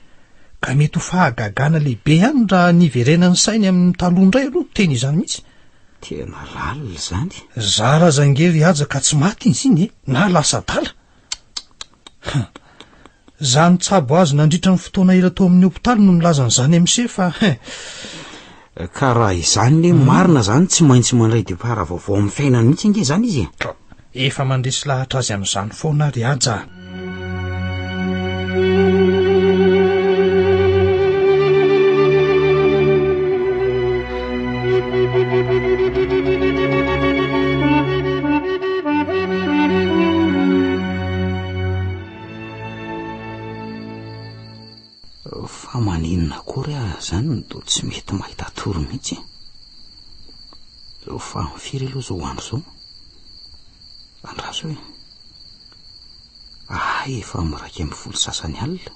Ka mety ho fahagagana lehibe ihany raha niverenan'ny sainy amin'ny taloha indray aloha, tena izany mihitsy. Tena lalina izany. Zara aza ange ry Haja ka tsy maty izy iny e! Na lasa adala. Hum. Za nitsabo azy nandritra ny fotoana ela tao amin'ny hopitaly no nilaza an'izany MC fa hein. Ka raha izany le marina zany tsy maintsy mandray départ vaovao amin'ny fiainany mihitsy ange izany izy e. Ka efa mandresy lahatra azy amin'izany foana ry Haja a. Fa maninona akory aho izany no toa tsy mety mahita tory mihitsy e? Fa amin'ny firy aloha izao andro izao? Andraso e! Ahay efa amin'ny 11 sasany alina.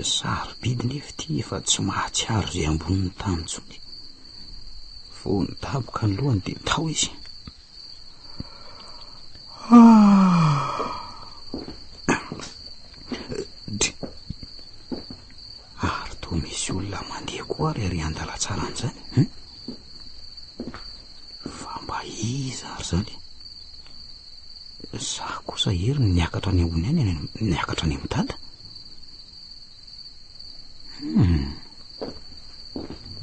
Sarobidy nefa ity efa tsy mahatsiaro izay ambonin'ny tany intsony. Vao nidaboka ny lohany dia tao izy. Dry. Ary toa misy olona mandeha koa ary ary an-dalantsarana izany, hein? Fa mba iza ary izany? Za kosa hery no niakatra any ambony any, niakatra any amin'ny dada. Hum.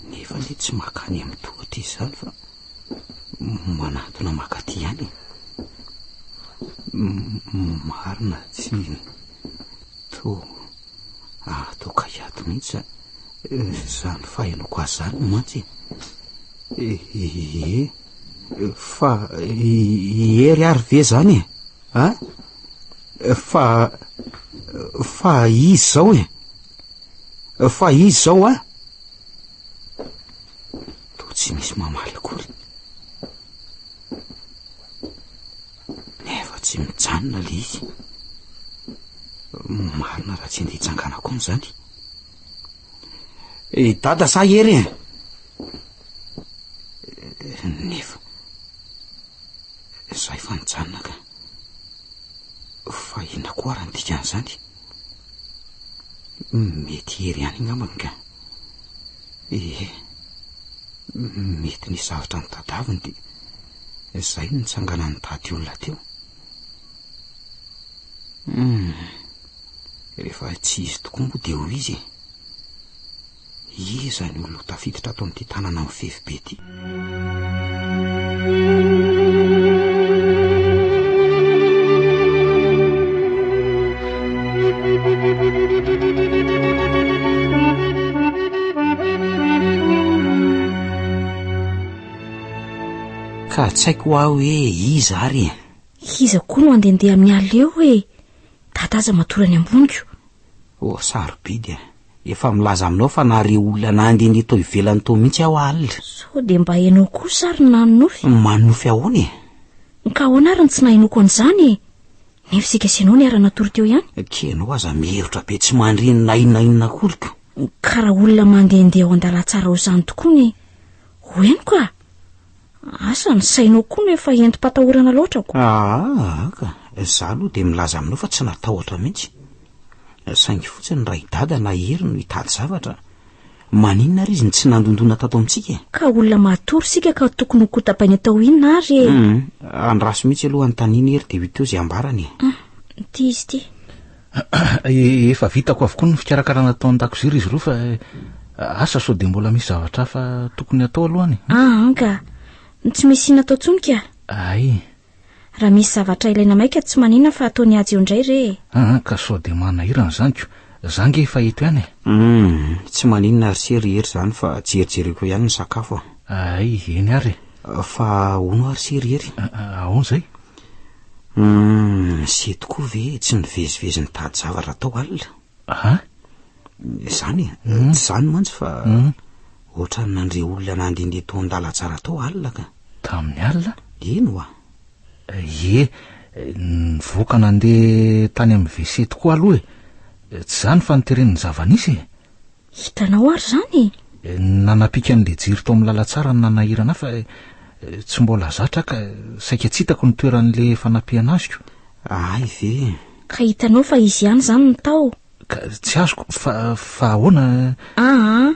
Nefa anie tsy makany amin'ny tohatra izy izany fa Manatona makaty ihany e. Marina tsy toa ato kay ato mihitsy izany fahenoako azy izany mantsy e. Ee, fa i Hery ary ve izany e? A? Fa fa iza izao e? Fa iza izao a? Toa tsy misy mamaly akory. Nefa tsy mijanona le izy. Marina raha tsy andeha hitsangana koa izany. I Dada sa Hery e? Nefa za efa nijanona ka. Fa inona koa ary ny dikan'izany? Mety Hery ihany angambany ka. Ee, mety nisy zavatra notadiaviny dia izay no nitsangana nitady olona teo. Hum, rehefa tsy izy tokoa moa dia ho izy e. Iza ny olona ho tafiditra ato amin'ity tanana mifefy be ity? Ka tsy haiko hoa hoe iza ary e. Iza koa no handehandeha amin'ny alina eo e? Dada aza matory any amboniko. Oh, sarobidy e. Efa milaza aminao fa nahare olona nandehandeha tao ivelany tao mihitsy aho alina. Sao dia mba ianao kosa ary no nanonofy? Manonofy ahoana e? Ka ahoana ary no tsy nahenoako an'izany e? Nefa isika sy ianao niara-natory teo ihany. Ka ianao aza miherotra be tsy mandre na inona inona akory ko. Ka raha olona mandehandeha ao an-dalantsara ao izany tokoa ny ho henoko a! Asa ny sainao koa no efa entim-patahorana loatra ko. Aa ka, za aloha dia milaza aminao fa tsy natahotra mihitsy. Saingy fotsiny raha i Dada na i Hery no hitady zavatra, maninona ary izy no tsy nandondona tato amintsika e? Ka olona matory isika ka tokony ho kotabaina tao inona ary e? Hum, andraso mihitsy aloha anontaniana Hery dia ho hita eo izay ambarany e. Hum, ity izy ity. Efa vitako avokoa ny fikarakarana tao an-dakozia ry izy roa fa asa sao dia mbola misy zavatra hafa tokony hatao aloha any. Ah, anka. Tsy misy inona atao intsony ka. Ay. Raha misy zavatra ilaina maika tsy maninona fa ataon'i Haja eo indray re e. Ah, ka sao dia manahirana izany ko. Za nge efa eto ihany e. Hum, tsy maninona ry se ry Hery izany fa jerijereko ihany ny sakafo a. Ay, eny ary e. Fa hono ary se ry Hery? Ahoana izay? Humm, se tokoa ve tsy nivezivezy nitady zavatra atao alina? Aha. Izany e, tsy izany mantsy fa ohatran'ny nandre olona nandehandeha tao an-dalantsara tao alina ka. Tamin'ny alina? Eny oa. Ie, nivoaka nandeha tany amin'ny WC tokoa aloha e. Tsy izany fa noteren'ny zava-nisy e. Hitanao ary izany e! Nanapika an'ilay jiro tao amin'ny lalantsara no nanahirana ahy fa tsy mbola zatra aho ka saika tsy hitako ny toeran'ilay fanapihana azy ko. Hay ve? Ka hitanao fa izy ihany izany no tao? Ka tsy azoko fa fa ahoana? Aa,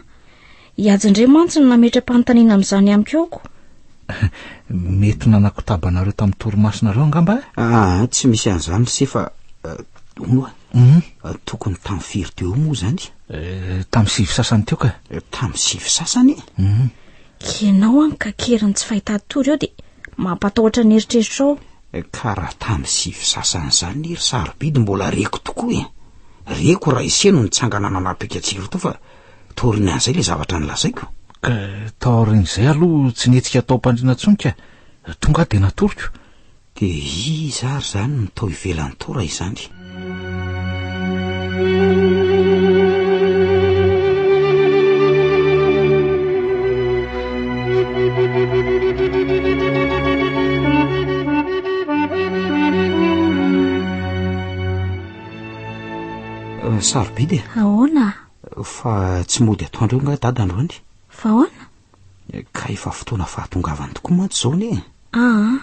i Haja indray mantsy no nametra-panontaniana amin'izany amiko eo ko. Mety nanakotaba anareo tamin'ny torimasonareo angamba e? Aa, tsy misy an'izany ry se fa hono hoa. Tokony tamin'ny firy teo eo moa izany? Tamin'ny sivy sasany teo ka. Tamin'ny sivy sasany? K'ianao an ka kerin'ny tsy fahita-tory eo dia mampatahotra ny eritreritrao. Ka raha tamin'ny sivy sasany izany ry sarobidy mbola reko tokoa e! Reko raha ise no nitsangana nanapika jiro tao fa taorian'izay ilay zavatra nolazaiko. Ka taorian'izay aloha tsy nihetsika tao am-pandriana intsony ka. Tonga aho dia natoriko. Dia iza ary izany no tao ivelan'ny tao raha izany? Sarobidy e. Ahoana? Fa tsy mody atoandro eo angaha dada androany? Fa ahoana? Ka efa fotoana fahatongavany tokoa mantsy izao anie e. Aa,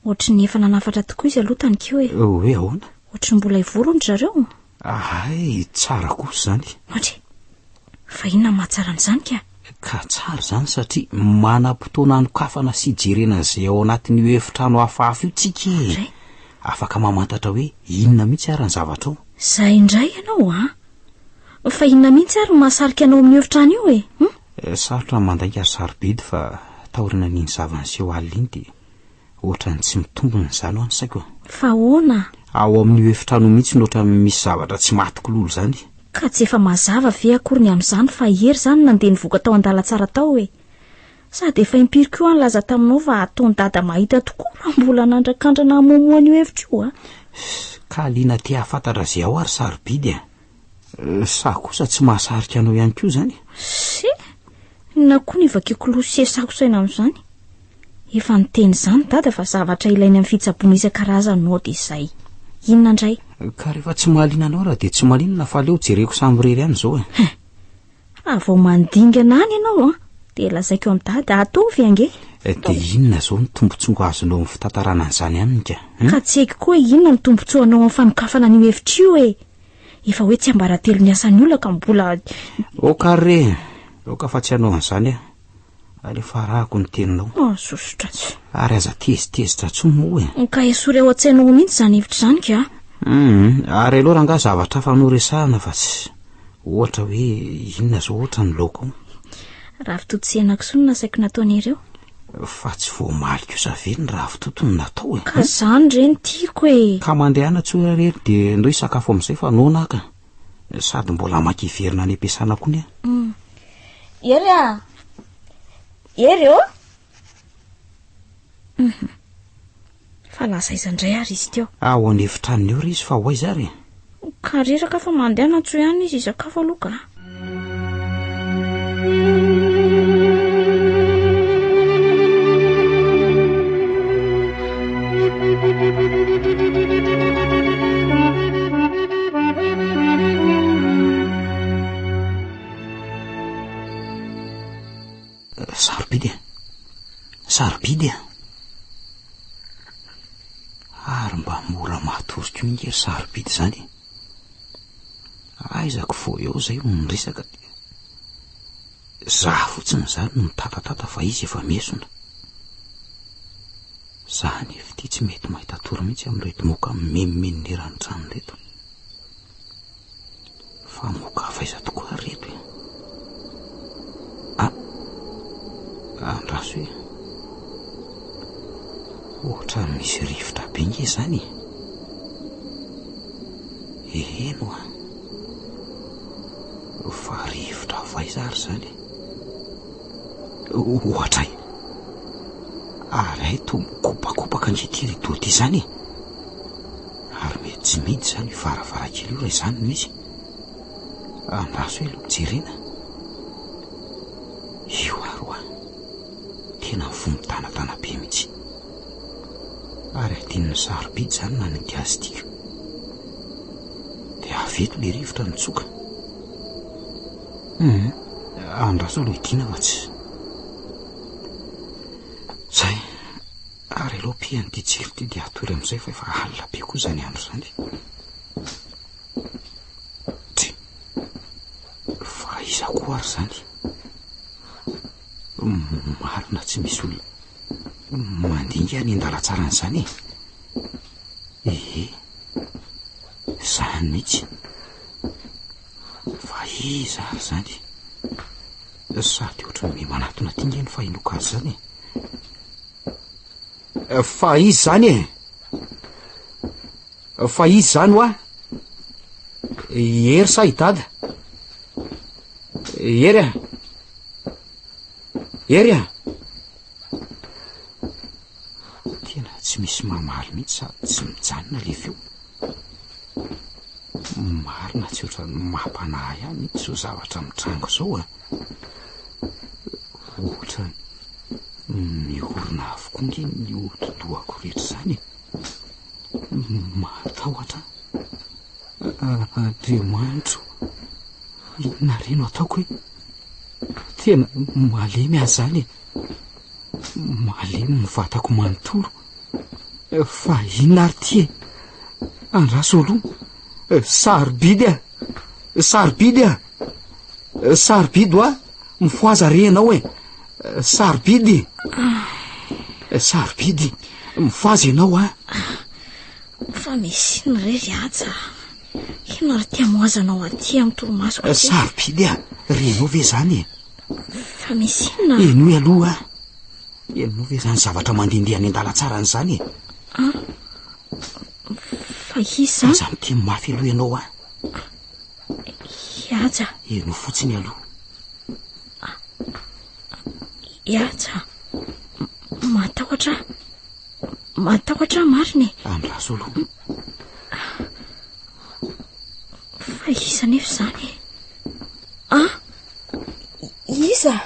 ohatry ny efa nanafatra tokoa izy aloha tany ko e. Hoe ahoana? Ohatry ny mbola hivory hono ry zareo. Hay, tsara kosa izany. Ohatry, fa inona no mahatsara an'izany ka? Ka tsara izany satria manam-potoana hanokafana sy hijerena an'izay ao anatin'io efitrano hafahafa io tsika e. Indray. Afaka mamantatra hoe inona mihitsy ary ny zavatra ao. Izay indray ianao an! Fa inona mihitsy ary no mahasarika anao amin'io efitrano io e? Hum? Sarotra ny mandainga ry sarobidy fa taorianan'iny zava-niseho alina iny dia ohatran'ny tsy mitombina izany hoa ny saiko a. Fa ahoana? Ao amin'io efitrano io mihitsy no ohatran'ny misy zavatra tsy matiko lolo izany. Ka tsy efa mazava ve akory ny amin'izany fa i Hery izany nandeha nivoaka tao an-dalantsara tao e? Sady efa impiry koa aho nilaza taminao fa ataon'i Dada mahita tokoa raha mbola nandrakandrana hamohamoha an'io hevitra io a. Ka liana te hahafantatra izay ao ary sarobidy a! Sa kosa tsy mahasarika anao ihany koa izany? Se! Inona koa no ivakiako loha sy esako saina amin'izany? Efa niteny izany Dada fa zavatra ilainy amin'ny fitsaboana isan-karazany no ao dia izay. Inona indray? Ka rehefa tsy mahaliana anao raha dia tsy maninona fa aleo jereko samirery ihany izao e! Hein! Raha vao mandingana any ianao an, dia lazaiko amin'i Dada, ataovy ange. Dia inona izao no tombontsoa azonao amin'ny fitantarana an'izany aminy ka? Ka tsy haiko koa hoe inona no tombontsoanao amin'ny fanokafana an'io hevitra io e! Efa hoe tsiambaratelo ny asan'ny olona ka mbola. Aoka ary re e! Aoka fa tsy hanao an'izany aho. Alefa arahako ny teninao. Mahasosotra tsy. Ary aza tezitezitra intsony moa e. Ka esory ao an-tsainao ao mihitsy izany hevitra izany ka. Hum, ary aleo rangahy zavatra hafa no resahana fa tsy ohatra hoe inona izao ohatra ny laoka ao. Ravitoto sy henakisoa no nasaiko nataon'ireo. Fa tsy voamaly kosa ve ny ravitoto no natao e? Ka izany re no tiako e. Ka mandehana tsoa re dia ndao hisakafo amin'izay fa noana aho ka. Sady mbola hamaky hiverina any am-piasana koa ny ahy. Hery a! Hery ô! Hum. Fa lasa aiza indray ary izy teo? Ao an'efitranony eo re izy fa ho aiza ary e? Ka reraka fa mandehana antsoy ihany izy hisakafo aloha ka. Sarobidy e! Sarobidy e! Ary mba mora matory koa ange ry sarobidy izany e! Aizako vao eo izay no niresaka dia za fotsiny izany no mitatatata fa izy efa miesona. Za anefa ity tsy mety mahita tory mihitsy amin'ireto moka mimenomenona eran'ny trano ireto. Fa moka avy aiza tokoa ary reto e? Ah, andraso e. Ohatran'ny misy rivotra be nge izany e. Heno a. Fa rivotra avy aiza ary izany e? Ohatray. Ary hay toa mikopakopaka ange ity rideau ity izany e. Ary mety tsy mihidy izany io varavarankely io raha izany no izy. Andraso aloha jerena. Io ary hoa. Tena voa mitanatana be mihitsy. Ary adinon'ny sarobidy izany nanidy azy ity ko. Dia avy eto ilay rivotra nitsoka. Hum, andraso aloha hidiana fa tsy. Zay. Ary aleo pihana ity jiro ity dia hatory amin'izay fa efa alina be koa izany andro izany. Tsia. Fa iza koa ary izany? Marina tsy misy olona mandinga any an-dalan-tsaran'izany e. Ehe. Izany mihitsy. Fa iza ary izany? Sady ohatran'ny miha manatona aty nge ny fahenoako azy izany e. Fa iza izany e? Fa iza izany hoa? I Hery sa i Dada? Hery a! Hery a! Tena tsy misy mamaly mihitsy sady tsy mijanona le feo. Marina tsy ohatran'ny mampanahy ahy mihitsy izao zavatra mitranga izao a. Ohatran'ny mihorona avokoa nge ny hodi-dohako rehetra izany e. Matahotra aho. Andriamanitro, inona re no ataoko e? Tena malemy aho izany e. Malemy ny vatako manontolo. Fa inona ary ity e? Andraso aloha. Sarobidy a! Sarobidy a! Sarobidy hoa! Mifohaza re ianao e! Sarobidy! Sarobidy! Mifohaza ianao a! Fa misy inona re ry Haja? Inona ary ity amohazanao aty amin'ny torimasoko ity? Sarobidy a! Renao ve izany e? Fa misy inona? Henoy aloha a! Henonao ve izany zavatra mandehandeha any an-dalantsarany izany e? An? Fa iza izany? Aza miteny mafy aloha ianao a! Ihaja. Henoy fotsiny aloha. Ihaja. Matahotra aho. Matahotra aho marina e. Andraso aloha. Fa iza anefa izany e? Ah! Iza?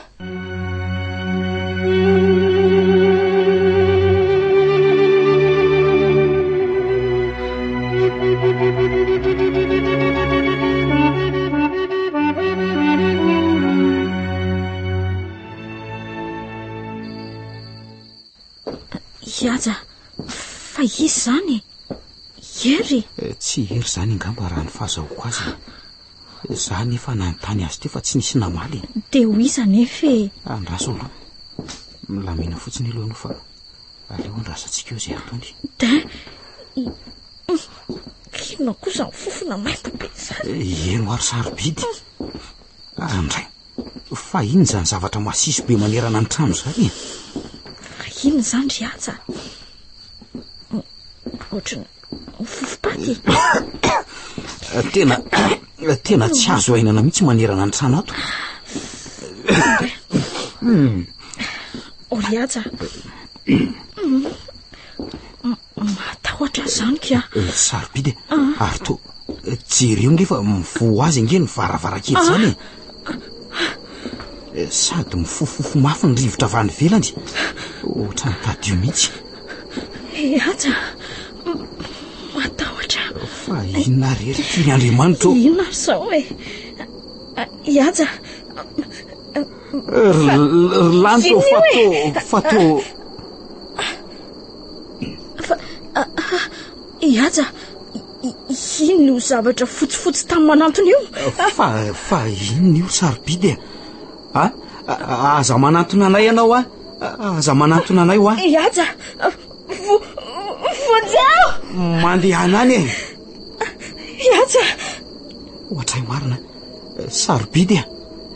Hihaja, fa iza izany e? Hery? Eh, tsy Hery izany angamba raha ny fahazahoako azy e. Za nefa nanontany azy teo fa tsy nisy namaly e. Dia ho iza anefa e? Andraso aloha. Milamina fotsiny aloha ianao fa aleo andrasantsika eo izay ataony. Dain! Inona koa izany fofona maimbo be izany? Eh, eny ary sarobidy. Andray. Fa inona izany zavatra masiso be manerana ny trano izany e? Fa inona izany ry Haja? Ohatran'ny fofom-paty e. Tena tena tsy azo ainana mihitsy manerana ny trano ato. O ry Haja. Matahotra aho izany ka. Eh, sarobidy e. Ah. Ary to eh, jereo nge fa mivoha azy ange ny varavarankely ah. izany e. Eh, sady mifofofofo mafy ny rivotra avy any ivelany. Ohatran'ny tadio mihitsy. Haja, matahotra. Fa inona re ry tiany Andriamanitra ô? Inona ary izao e? Haja. Ry lanitra ô, fa to, fa to. Fa i Haja, inona io zavatra fotsifotsy tany manantona io? Fa, fa inona io sarobidy e? A, aza manantona anay ianao a! Aza manantona anay hoa! I Haja, vo, vonjeo! Mandehana any e! I Haja! Ohatray marina, sarobidy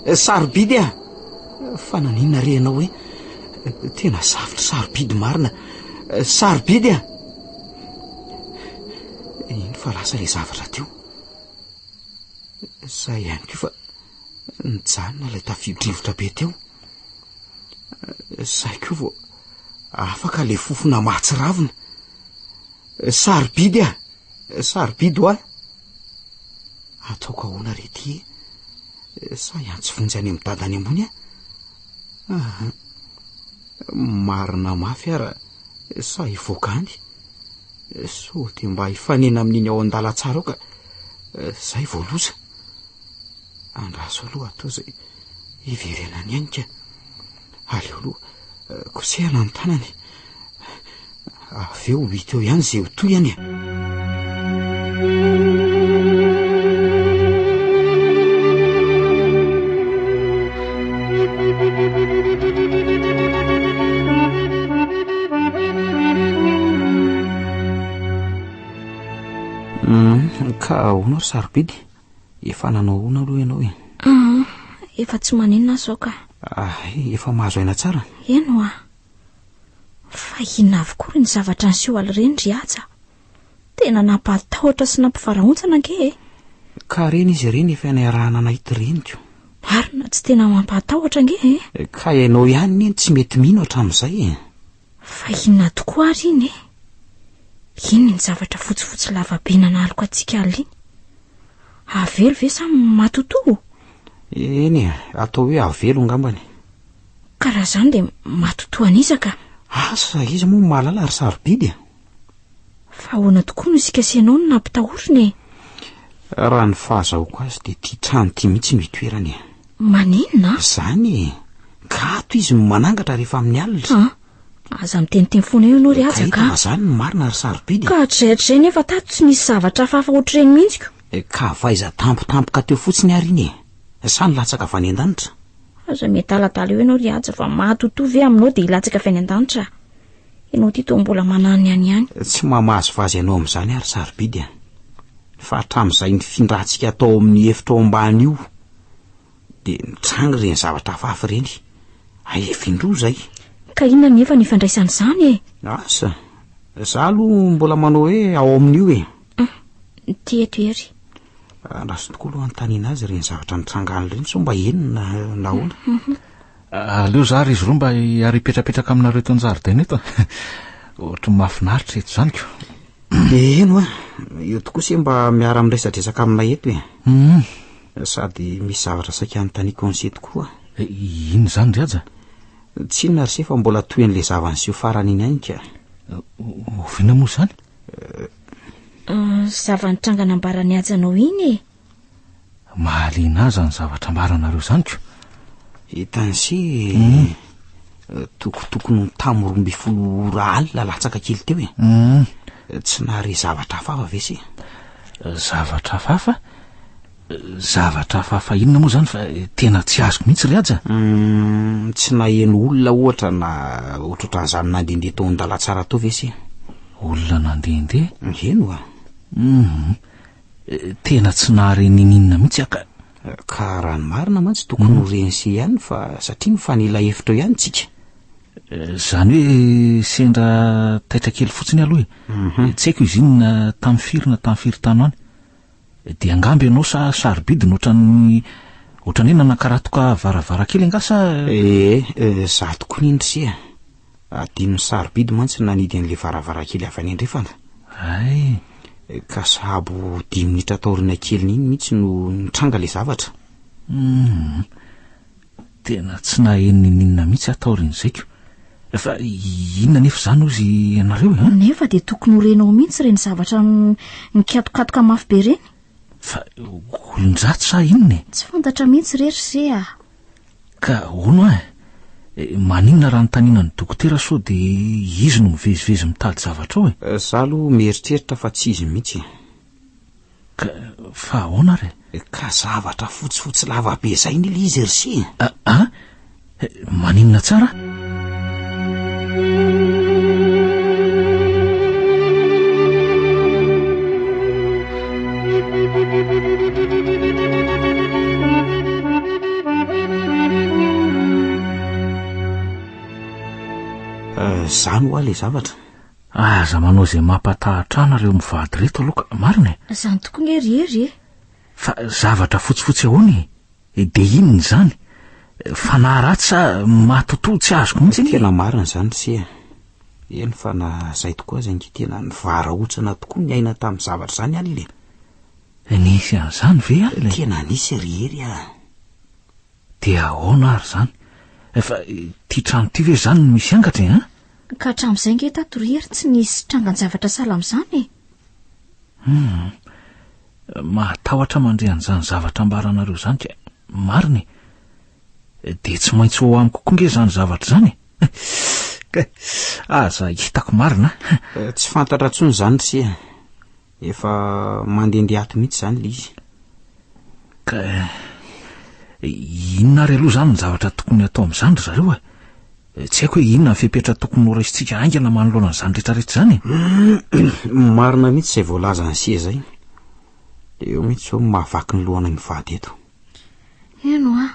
e! Sarobidy e! Fa naninona re ianao hoe tena safotra sarobidy marina. Sarobidy a! Iny fa lasa ilay zavatra teo. Zay ihany koa fa nijanona ilay tafio-drivotra be teo. Zay koa vao afaka ilay fofona mahatsiravina. Sarobidy a! Sarobidy hoa! Ataoko ahoana re ty e? Sa hiantso vonjy any amin'ny dada any ambony aho? Aha. Marina mafy ara sa hivoaka any? Sao dia mba hifanena amin'iny ao an-dalantsara ao ka zay vao loza. Andraso aloha atao izay hiverenany ihany ka. Aleo aloha kosehana ny tanany. Avy eo ho hita eo ihany izay ho tohiny e. Ka ahoana ry sarobidy? Efa nanao ahoana aloha ianao e? Ah, efa tsy maninona aho izao ka. Ah, efa mahazo aina tsara? Eny hoa. Fa inona avokoa ireny zavatra niseho aly ireny ry Haja? Tena nampahatahotra sy nampivarahontsana ange e! Ka ireny izy ireny efa niarahana nahita ireny ko. Marina, tsy tena mampahatahotra ange e! Ka ianao ihany anie no tsy mety mino hatramin'izay e! Fa inona tokoa ary iny e? Iny iny zavatra fotsifotsy lavabe nanaloka antsika alina iny. Avelo ve sa matotoa? Eny e, atao hoe avelo angambany. Ka raha izany dia matotoa an'iza ka? Asa, iza moa no mahalala ry sarobidy e? Fa ahoana tokoa no isika sy ianao no nampitahorina e? Raha ny fahazahoako azy dia ity trano ity mihitsy no itoerany e. Maninona? Izany e! Ka ato izy no manangatra rehefa amin'ny alina. An! Aza miteniteny foana eo ianao ry Haja ka! Ka hita fa izany no marina ry sarobidy e! Ka hatrizay hatrizay nefa tato tsy nisy zavatra hafahafa ohatr'ireny mihitsy ko! Ka vaiza tampotampoka teo fotsiny ary iny e! Sa nilatsaka avy any an-danitra? Aza miadaladala eo ianao ry Haja fa matotoa ve aminao dia hilatsaka avy any an-danitra? Ianao ity toa mbola mananony any ihany. Tsy mamazivazy anao amin'izany aho ry sarobidy a! Fa hatramin'izay nifindrantsika tao amin'ny efitra ao ambany io dia nitranga ireny zavatra hafahafa ireny. Hay efa indroa izay. Ka inona anefa no ifandraisan'izany e? Asa! Za aloha mbola manao hoe ao amin'io e! Hum, ity eto Hery. Andraso tokoa aloha anontaniana azy ireny zavatra nitranga alina ireny sao mba henony na nahoana. Aleo za ry izy roa mba hiara-hipetrapetraka aminareo eto an-jaridaina eto. Ohatry ny mahafinaritra eto izany ko. Eny hoa, Eo tokoa se mba miara-miresadresaka aminay eto e. Hum. Sady misy zavatra saika hanontaniako an'i se tokoa. Inona izany ry Haja? Tsy inona ry se fa mbola tohin'ilay zava-niseho farany iny ihany ka. Oviana moa izany? Zava-nitranga nambaran'i Haja anao iny e. Mahaliana ahy izany zavatra ambaranareo izany ko. Hitan'i se tokotokony ho tamin'ny 12 ora alina latsaka kely teo e. Tsy nahare zavatra hafahafa ve se? Zavatra hafahafa? Zavatra hafahafa inona moa izany fa tena tsy azoko mihitsy ry Haja. Tsy naheno olona ohatra na ohatrohatran'izany nandehandeha tao an-dalantsara tao ve se? Olona nandehandeha? Heno a. Hum. Tena tsy nahare ninininona mihitsy aho ka. Ka raha ny marina mantsy tokony ho ren'i se ihany fa satria mifanila hevitra eo ihany tsika. Izany hoe sendra taitra kely fotsiny aloha e. Tsy haiko izy iny na tamin'ny firy na tamin'ny firy tany ho any. Dia angamba ianao sa sarobidy no ohatran'ny ohatran'ny hoe nanakaratoka varavarankely angaha sa? Ee, za tokoa iny ry se a. Adinon'i Sarobidy mantsy ny nanidy an'ilay varavarankely avy any andrefana. Hay! Ka sahabo dimy minitra taoriana kelin'iny mihitsy no nitranga ilay zavatra. Hum. Tena tsy naheno ninininona mihitsy aho taorian'izay ko. Fa inona anefa izany hozy ianareo e? Nefa dia tokony ho renao mihitsy ireny zavatra mikatokatoka mafy be ireny. Fa olon-dratsy sa inona e? Tsy fantatra mihitsy re ry se a! Ka hono aho e, maninona raha anontaniana ny dokotera sao dia izy no mivezivezy mitady zavatra ao e? Za aloha mieritreritra fa tsy izy mihitsy e. Ka fa ahoana ary e? Ka zavatra fotsifotsy lava be zay anie le izy ry se e. A? Maninona tsara? Zany hoa le zavatra. Aza manao izay mampatahotra ahy nareo mivady reto aloha ka, marina e? Zany tokoa nge ry Hery e! Fa zavatra fotsifotsy ahoana e? Dia inona izany? Fanahy ratsy sa matotoa tsy azoko mihitsy anie e? Tena marina izany ry se a! Eny fa na zay tokoa aza ange tena nivarahontsana tokoa ny aina tamin'ny zavatra izany alina e! Nisy an'izany ve alina e? Tena nisy ry Hery a! Dia ahoana ary izany? Fa ity trano ity ve izany no misy angatra e, an? Ka hatramin'izay ange tato ry Hery tsy nisy trangan-javatra sahala amin'izany e! Hum. Mahatahotra mandre an'izany zavatra ambaranareo izany ka. Marina e! Dia tsy maintsy ho ao amiko koa nge izany zavatra izany e! Ka aza hitako marina a! Tsy fantatra intsony izany ry se a! Efa mandehandeha ato mihitsy izany ilay izy. Ka inona ary aloha izany ny zavatra tokony hatao amin'izany ry zareo e? Tsy haiko hoe inona ny fepetra tokony horaisintsika haingana manoloana an'izany rehetrarehetra izany e? Marina mihitsy izay voalazan'i Se izay. Eo mihitsy izao no mahavaky ny lohanay mivady eto. Heno a!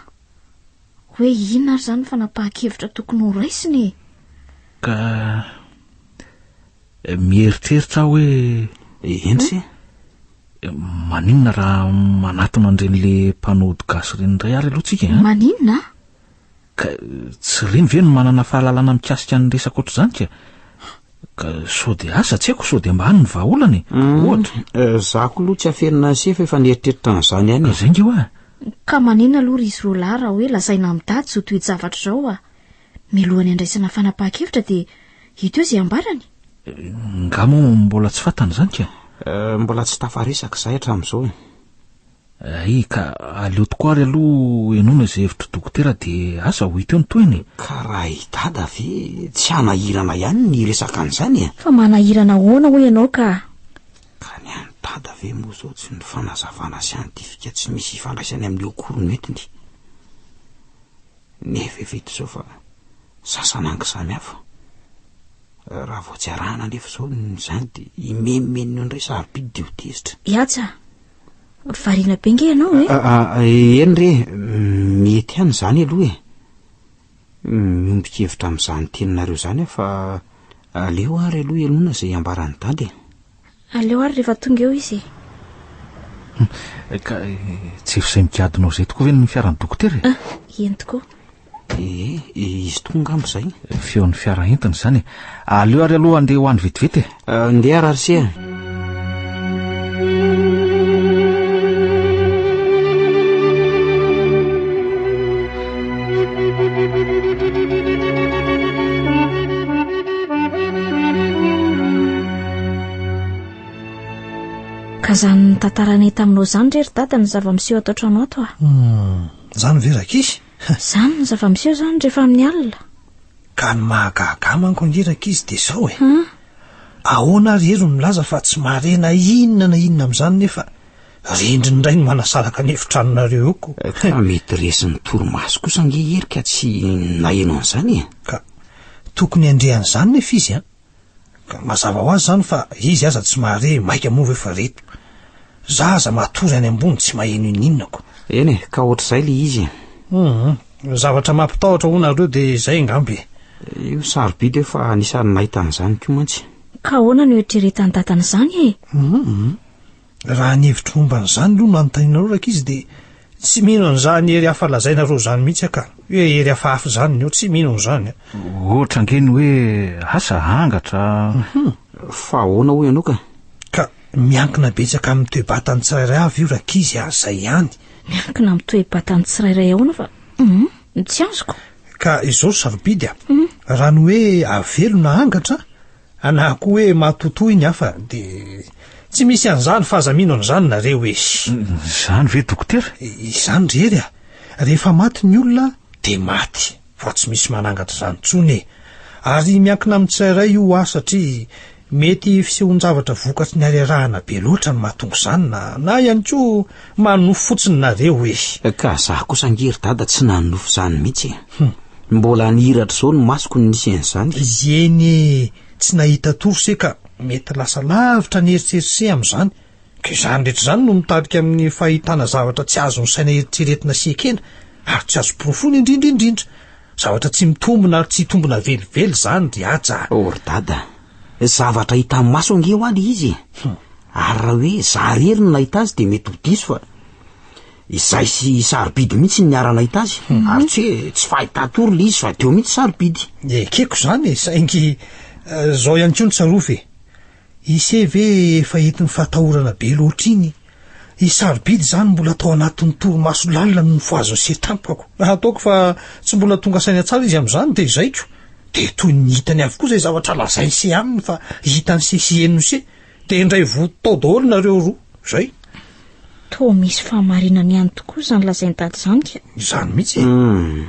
Hoe inona ary izany ny fanapahan-kevitra tokony horaisina e? Ka Mieritreritra aho hoe. Eny se. Maninona raha manatona an'ireny le mpanao ody gasy ireny indray ary aloha tsika e? Maninona? Ka tsy ireny ve no manana fahalalana mikasika ny resaka ohatr'izany ka? Ka sao dia asa tsy haiko sao dia mba any ny vahaolana e, ohatra. Za koa aloha tsy afenina an'i se fa efa nieritreritra an'izany ihany e. Ka zay nge hoa. Ka maninona aloha ry izy roalahy raha hoe lazaina amin'i dada izao toe-javatra izao a? Mialohan'ny handraisana fanapahan-kevitra dia hita eo izay ambarany. Nga moa mbola tsy fantany izany ka? Mbola tsy tafaresaka izahay hatramin'izao e. Hay ka aleo tokoa ary aloha henoina izay hevitr'i dokotera dia asa ho hita eo ny tohiny e. Ka raha i Dada ve tsy hanahirana ihany ny hiresaka an'izany e? Fa manahirana ahoana hoy ianao ka? Ka ny an'i Dada ve moa izao tsy ny fanazavana siantifika tsy misy ifandraisany amin'io akory no entiny? Nefa efa hita izao fa sasanangy samy hafa. Raha vao tsy arahana anefa izao izany dia himenomenona eo indray sarobidy dia ho tezitra. Iatsa, variana be nge ianao e? Eny re, mety ihany izany aloha e. Miombon-kevitra amin'izany teninareo izany aho fa aleo ary aloha henoina izay ambaran'i Dada e. Aleo ary rehefa tonga eo izy e. Ka tsy efa izay migadona ao izay tokoa ve ny fiaran'ny dokotera e? Ah, eny tokoa. Ee, izy tokoa angamba izay. Feon'ny fiara entiny izany e. Aleo ary aloha andeha ho any vetivety e. Ndeha ary ry se a. Ka izany nitantaranay taminao izany re ry dada ny zava-miseho ato an-trano ato a. Hum, izany ve rankizy? Izany ny zava-miseho izany rehefa amin'ny alina. Ka ny mahagaga ahy manko ange rankizy dia izao e. Ahoana ary hery no milaza fa tsy mahare na inona na inona amin'izany nefa rindrina indray no manasaraka ny efitranonareo eo ko. Ka mety resin'ny torimaso kosa ange hery ka tsy naheno an'izany e. Ka tokony handre an'izany nefa izy an. Ka mazava ho azy izany fa izy aza tsy mahare maika moa ve fa reto. Za aza matory any ambony tsy maheno ininona ko. Eny e, ka ohatr'izay le izy e. Hum, zavatra mampitahotra hono nareo dia izay angamba e. Io sarobidy eo fa anisan'ny nahita an'izany koa mantsy. Ka ahoana no eritreretan'i dada an'izany e? Hum, Raha ny hevitro momba an'izany aloha no anontanianareo rankizy dia tsy mino an'izany hery hafa lazainareo izany mihitsy aho ka. Hoe hery hafahafa izany ny eo, tsy mino an'izany aho. Ohatra ange ny hoe asa angatra. Fa ahoana hoy ianao ka? Ka miankina betsaka amin'ny toe-batan'ny tsirairay avy io rankizy a, izay ihany. Miankina amin'ny toe-batan'ny tsirairay ahoana fa hum, tsy azoko. Ka izao ry sarobidy a, raha ny hoe avelo na angatra Na koa hoe matotoa iny hafa dia tsy misy an'izany fa aza mino an'izany nareo e. Izany ve dokotera? Izany ry Hery a! Rehefa maty ny olona dia maty fa tsy misy manangatra izany intsony e! Ary miankina amin'ny tsirairay io hoa satria mety fisehoan-javatra vokatry ny harerahana be loatra no mahatonga izany na na ihany koa manonofy fotsiny nareo e! Ka za kosa ange ry dada tsy nanonofy izany mihitsy e! Mbola nihiratra izao ny masoko no nisy an'izany. Eny e, tsy nahita tory se ka mety lasa lavitra ny eritreritra se amin'izany. Ka izany rehetra izany no mitarika amin'ny fahitana zavatra tsy azon'ny saina eritreretina sy ekena ary tsy azo porofoina indrindra indrindra. Zavatra tsy mitombina ary tsy hitombina velively izany ry Haja a! Oh ry Dada, zavatra hita maso ange hoa le izy e! Ary raha hoe za irery no nahita azy dia mety ho diso fa Izahay sy i Sarobidy mihitsy no niara-nahita azy, ary tsy hoe tsy fahita-tory ilay izy fa teo mihitsy Sarobidy. Ekeko izany e, saingy izao ihany koa no tsarovy e, ise ve efa entin'ny fahatahorana be loatra iny? I Sarobidy izany mbola tao anatin'ny torimaso lalina no nofohazin'i se tampoka ko. Ataoko fa tsy mbola tonga saina tsara izy amin'izany dia izay ko. Dia toy ny hitany avokoa izay zavatra lazain'i se aminy fa hitan'i se sy henon'i se. Dia indray voa tao daholo nareo roa, zay. Toa misy fahamarinany ihany tokoa izany lazain'i Dada izany ka. Izany mihitsy e. Hum,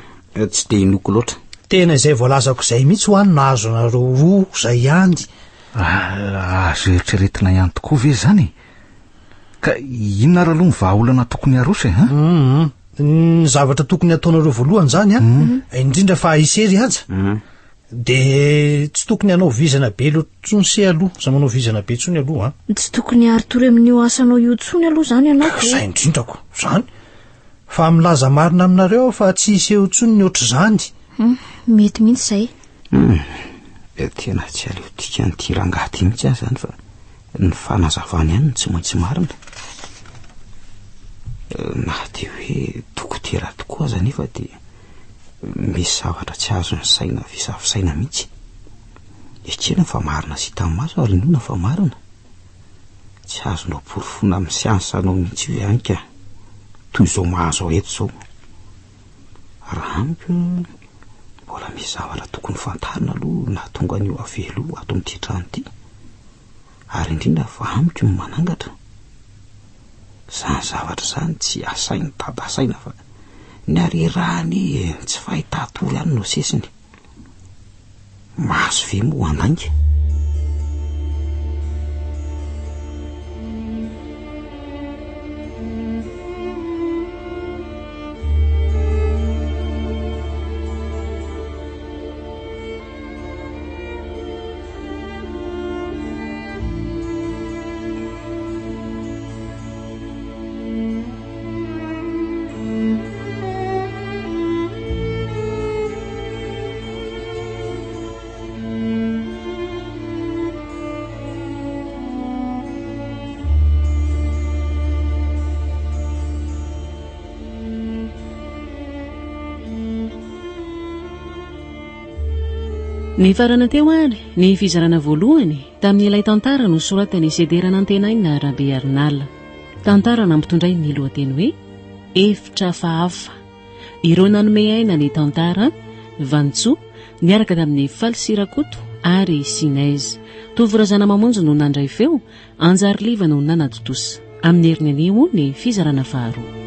tsy dia inoako loatra. Tena izay voalazako izay mihitsy hoa no nahazo anareo roa izay ihany. Ah, azo eritreretina ihany tokoa ve izany e? Ka inona ary aloha ny vahaolana tokony haroso e, han? Hum, ny zavatra tokony hataonareo voalohany izany an, indrindra fa i Sery aza, Dia tsy tokony hanao vizana be loatra intsony se aloha, aza manao vizana be intsony aloha an. Tsy tokony hiari-tory amin'io asanao io intsony aloha izany ianao ko. Izay indrindra ko, izany. Fa milaza marina aminareo aho fa tsy hiseho intsony ny ohatr'izany. Hum, mety mihitsy izay. Hum, tena tsy aleo dikan'ity rangahy ity mihitsy aho izany fa ny fanazavany ihany no tsy maintsy marina. Na dia hoe dokotera tokoa aza anefa dia Misy zavatra tsy azon'ny saina visavisaina mihitsy. Ekena fa marina sy hita maso ary inoana fa marina. Tsy azonao porofoina amin'ny siansa-nao mihitsy io ihany ka. Toy izao mahazo ahy eto izao. Raha amiko, mbola misy zavatra tokony fantarina aloha nahatonga an'io avelo io ato amin'ity trano ity. Ary indrindra fa amiko ny manangatra. Izany zavatra izany tsy asain'i dada saina fa ny harerahany e, ny tsy fahità-tory ihany no sesiny. Maso ve moa handainga? Nifarana teo ary ny fizarana voalohany tamin'ilay tantara nosoratan'i Sedera Nantenaina Rabearinala. Tantara nampitondrainy ny lohateny hoe Efitra hafahafa. Ireo nanome aina ny tantara, Vanintsoa, niaraka tamin'i Faly sy Rakoto, ary Sinezy. Tovo Razanamamonjy no nandray feo, Anjary Liva no nanatontosa. Amin'ny heriny anio ny fizarana faharoa.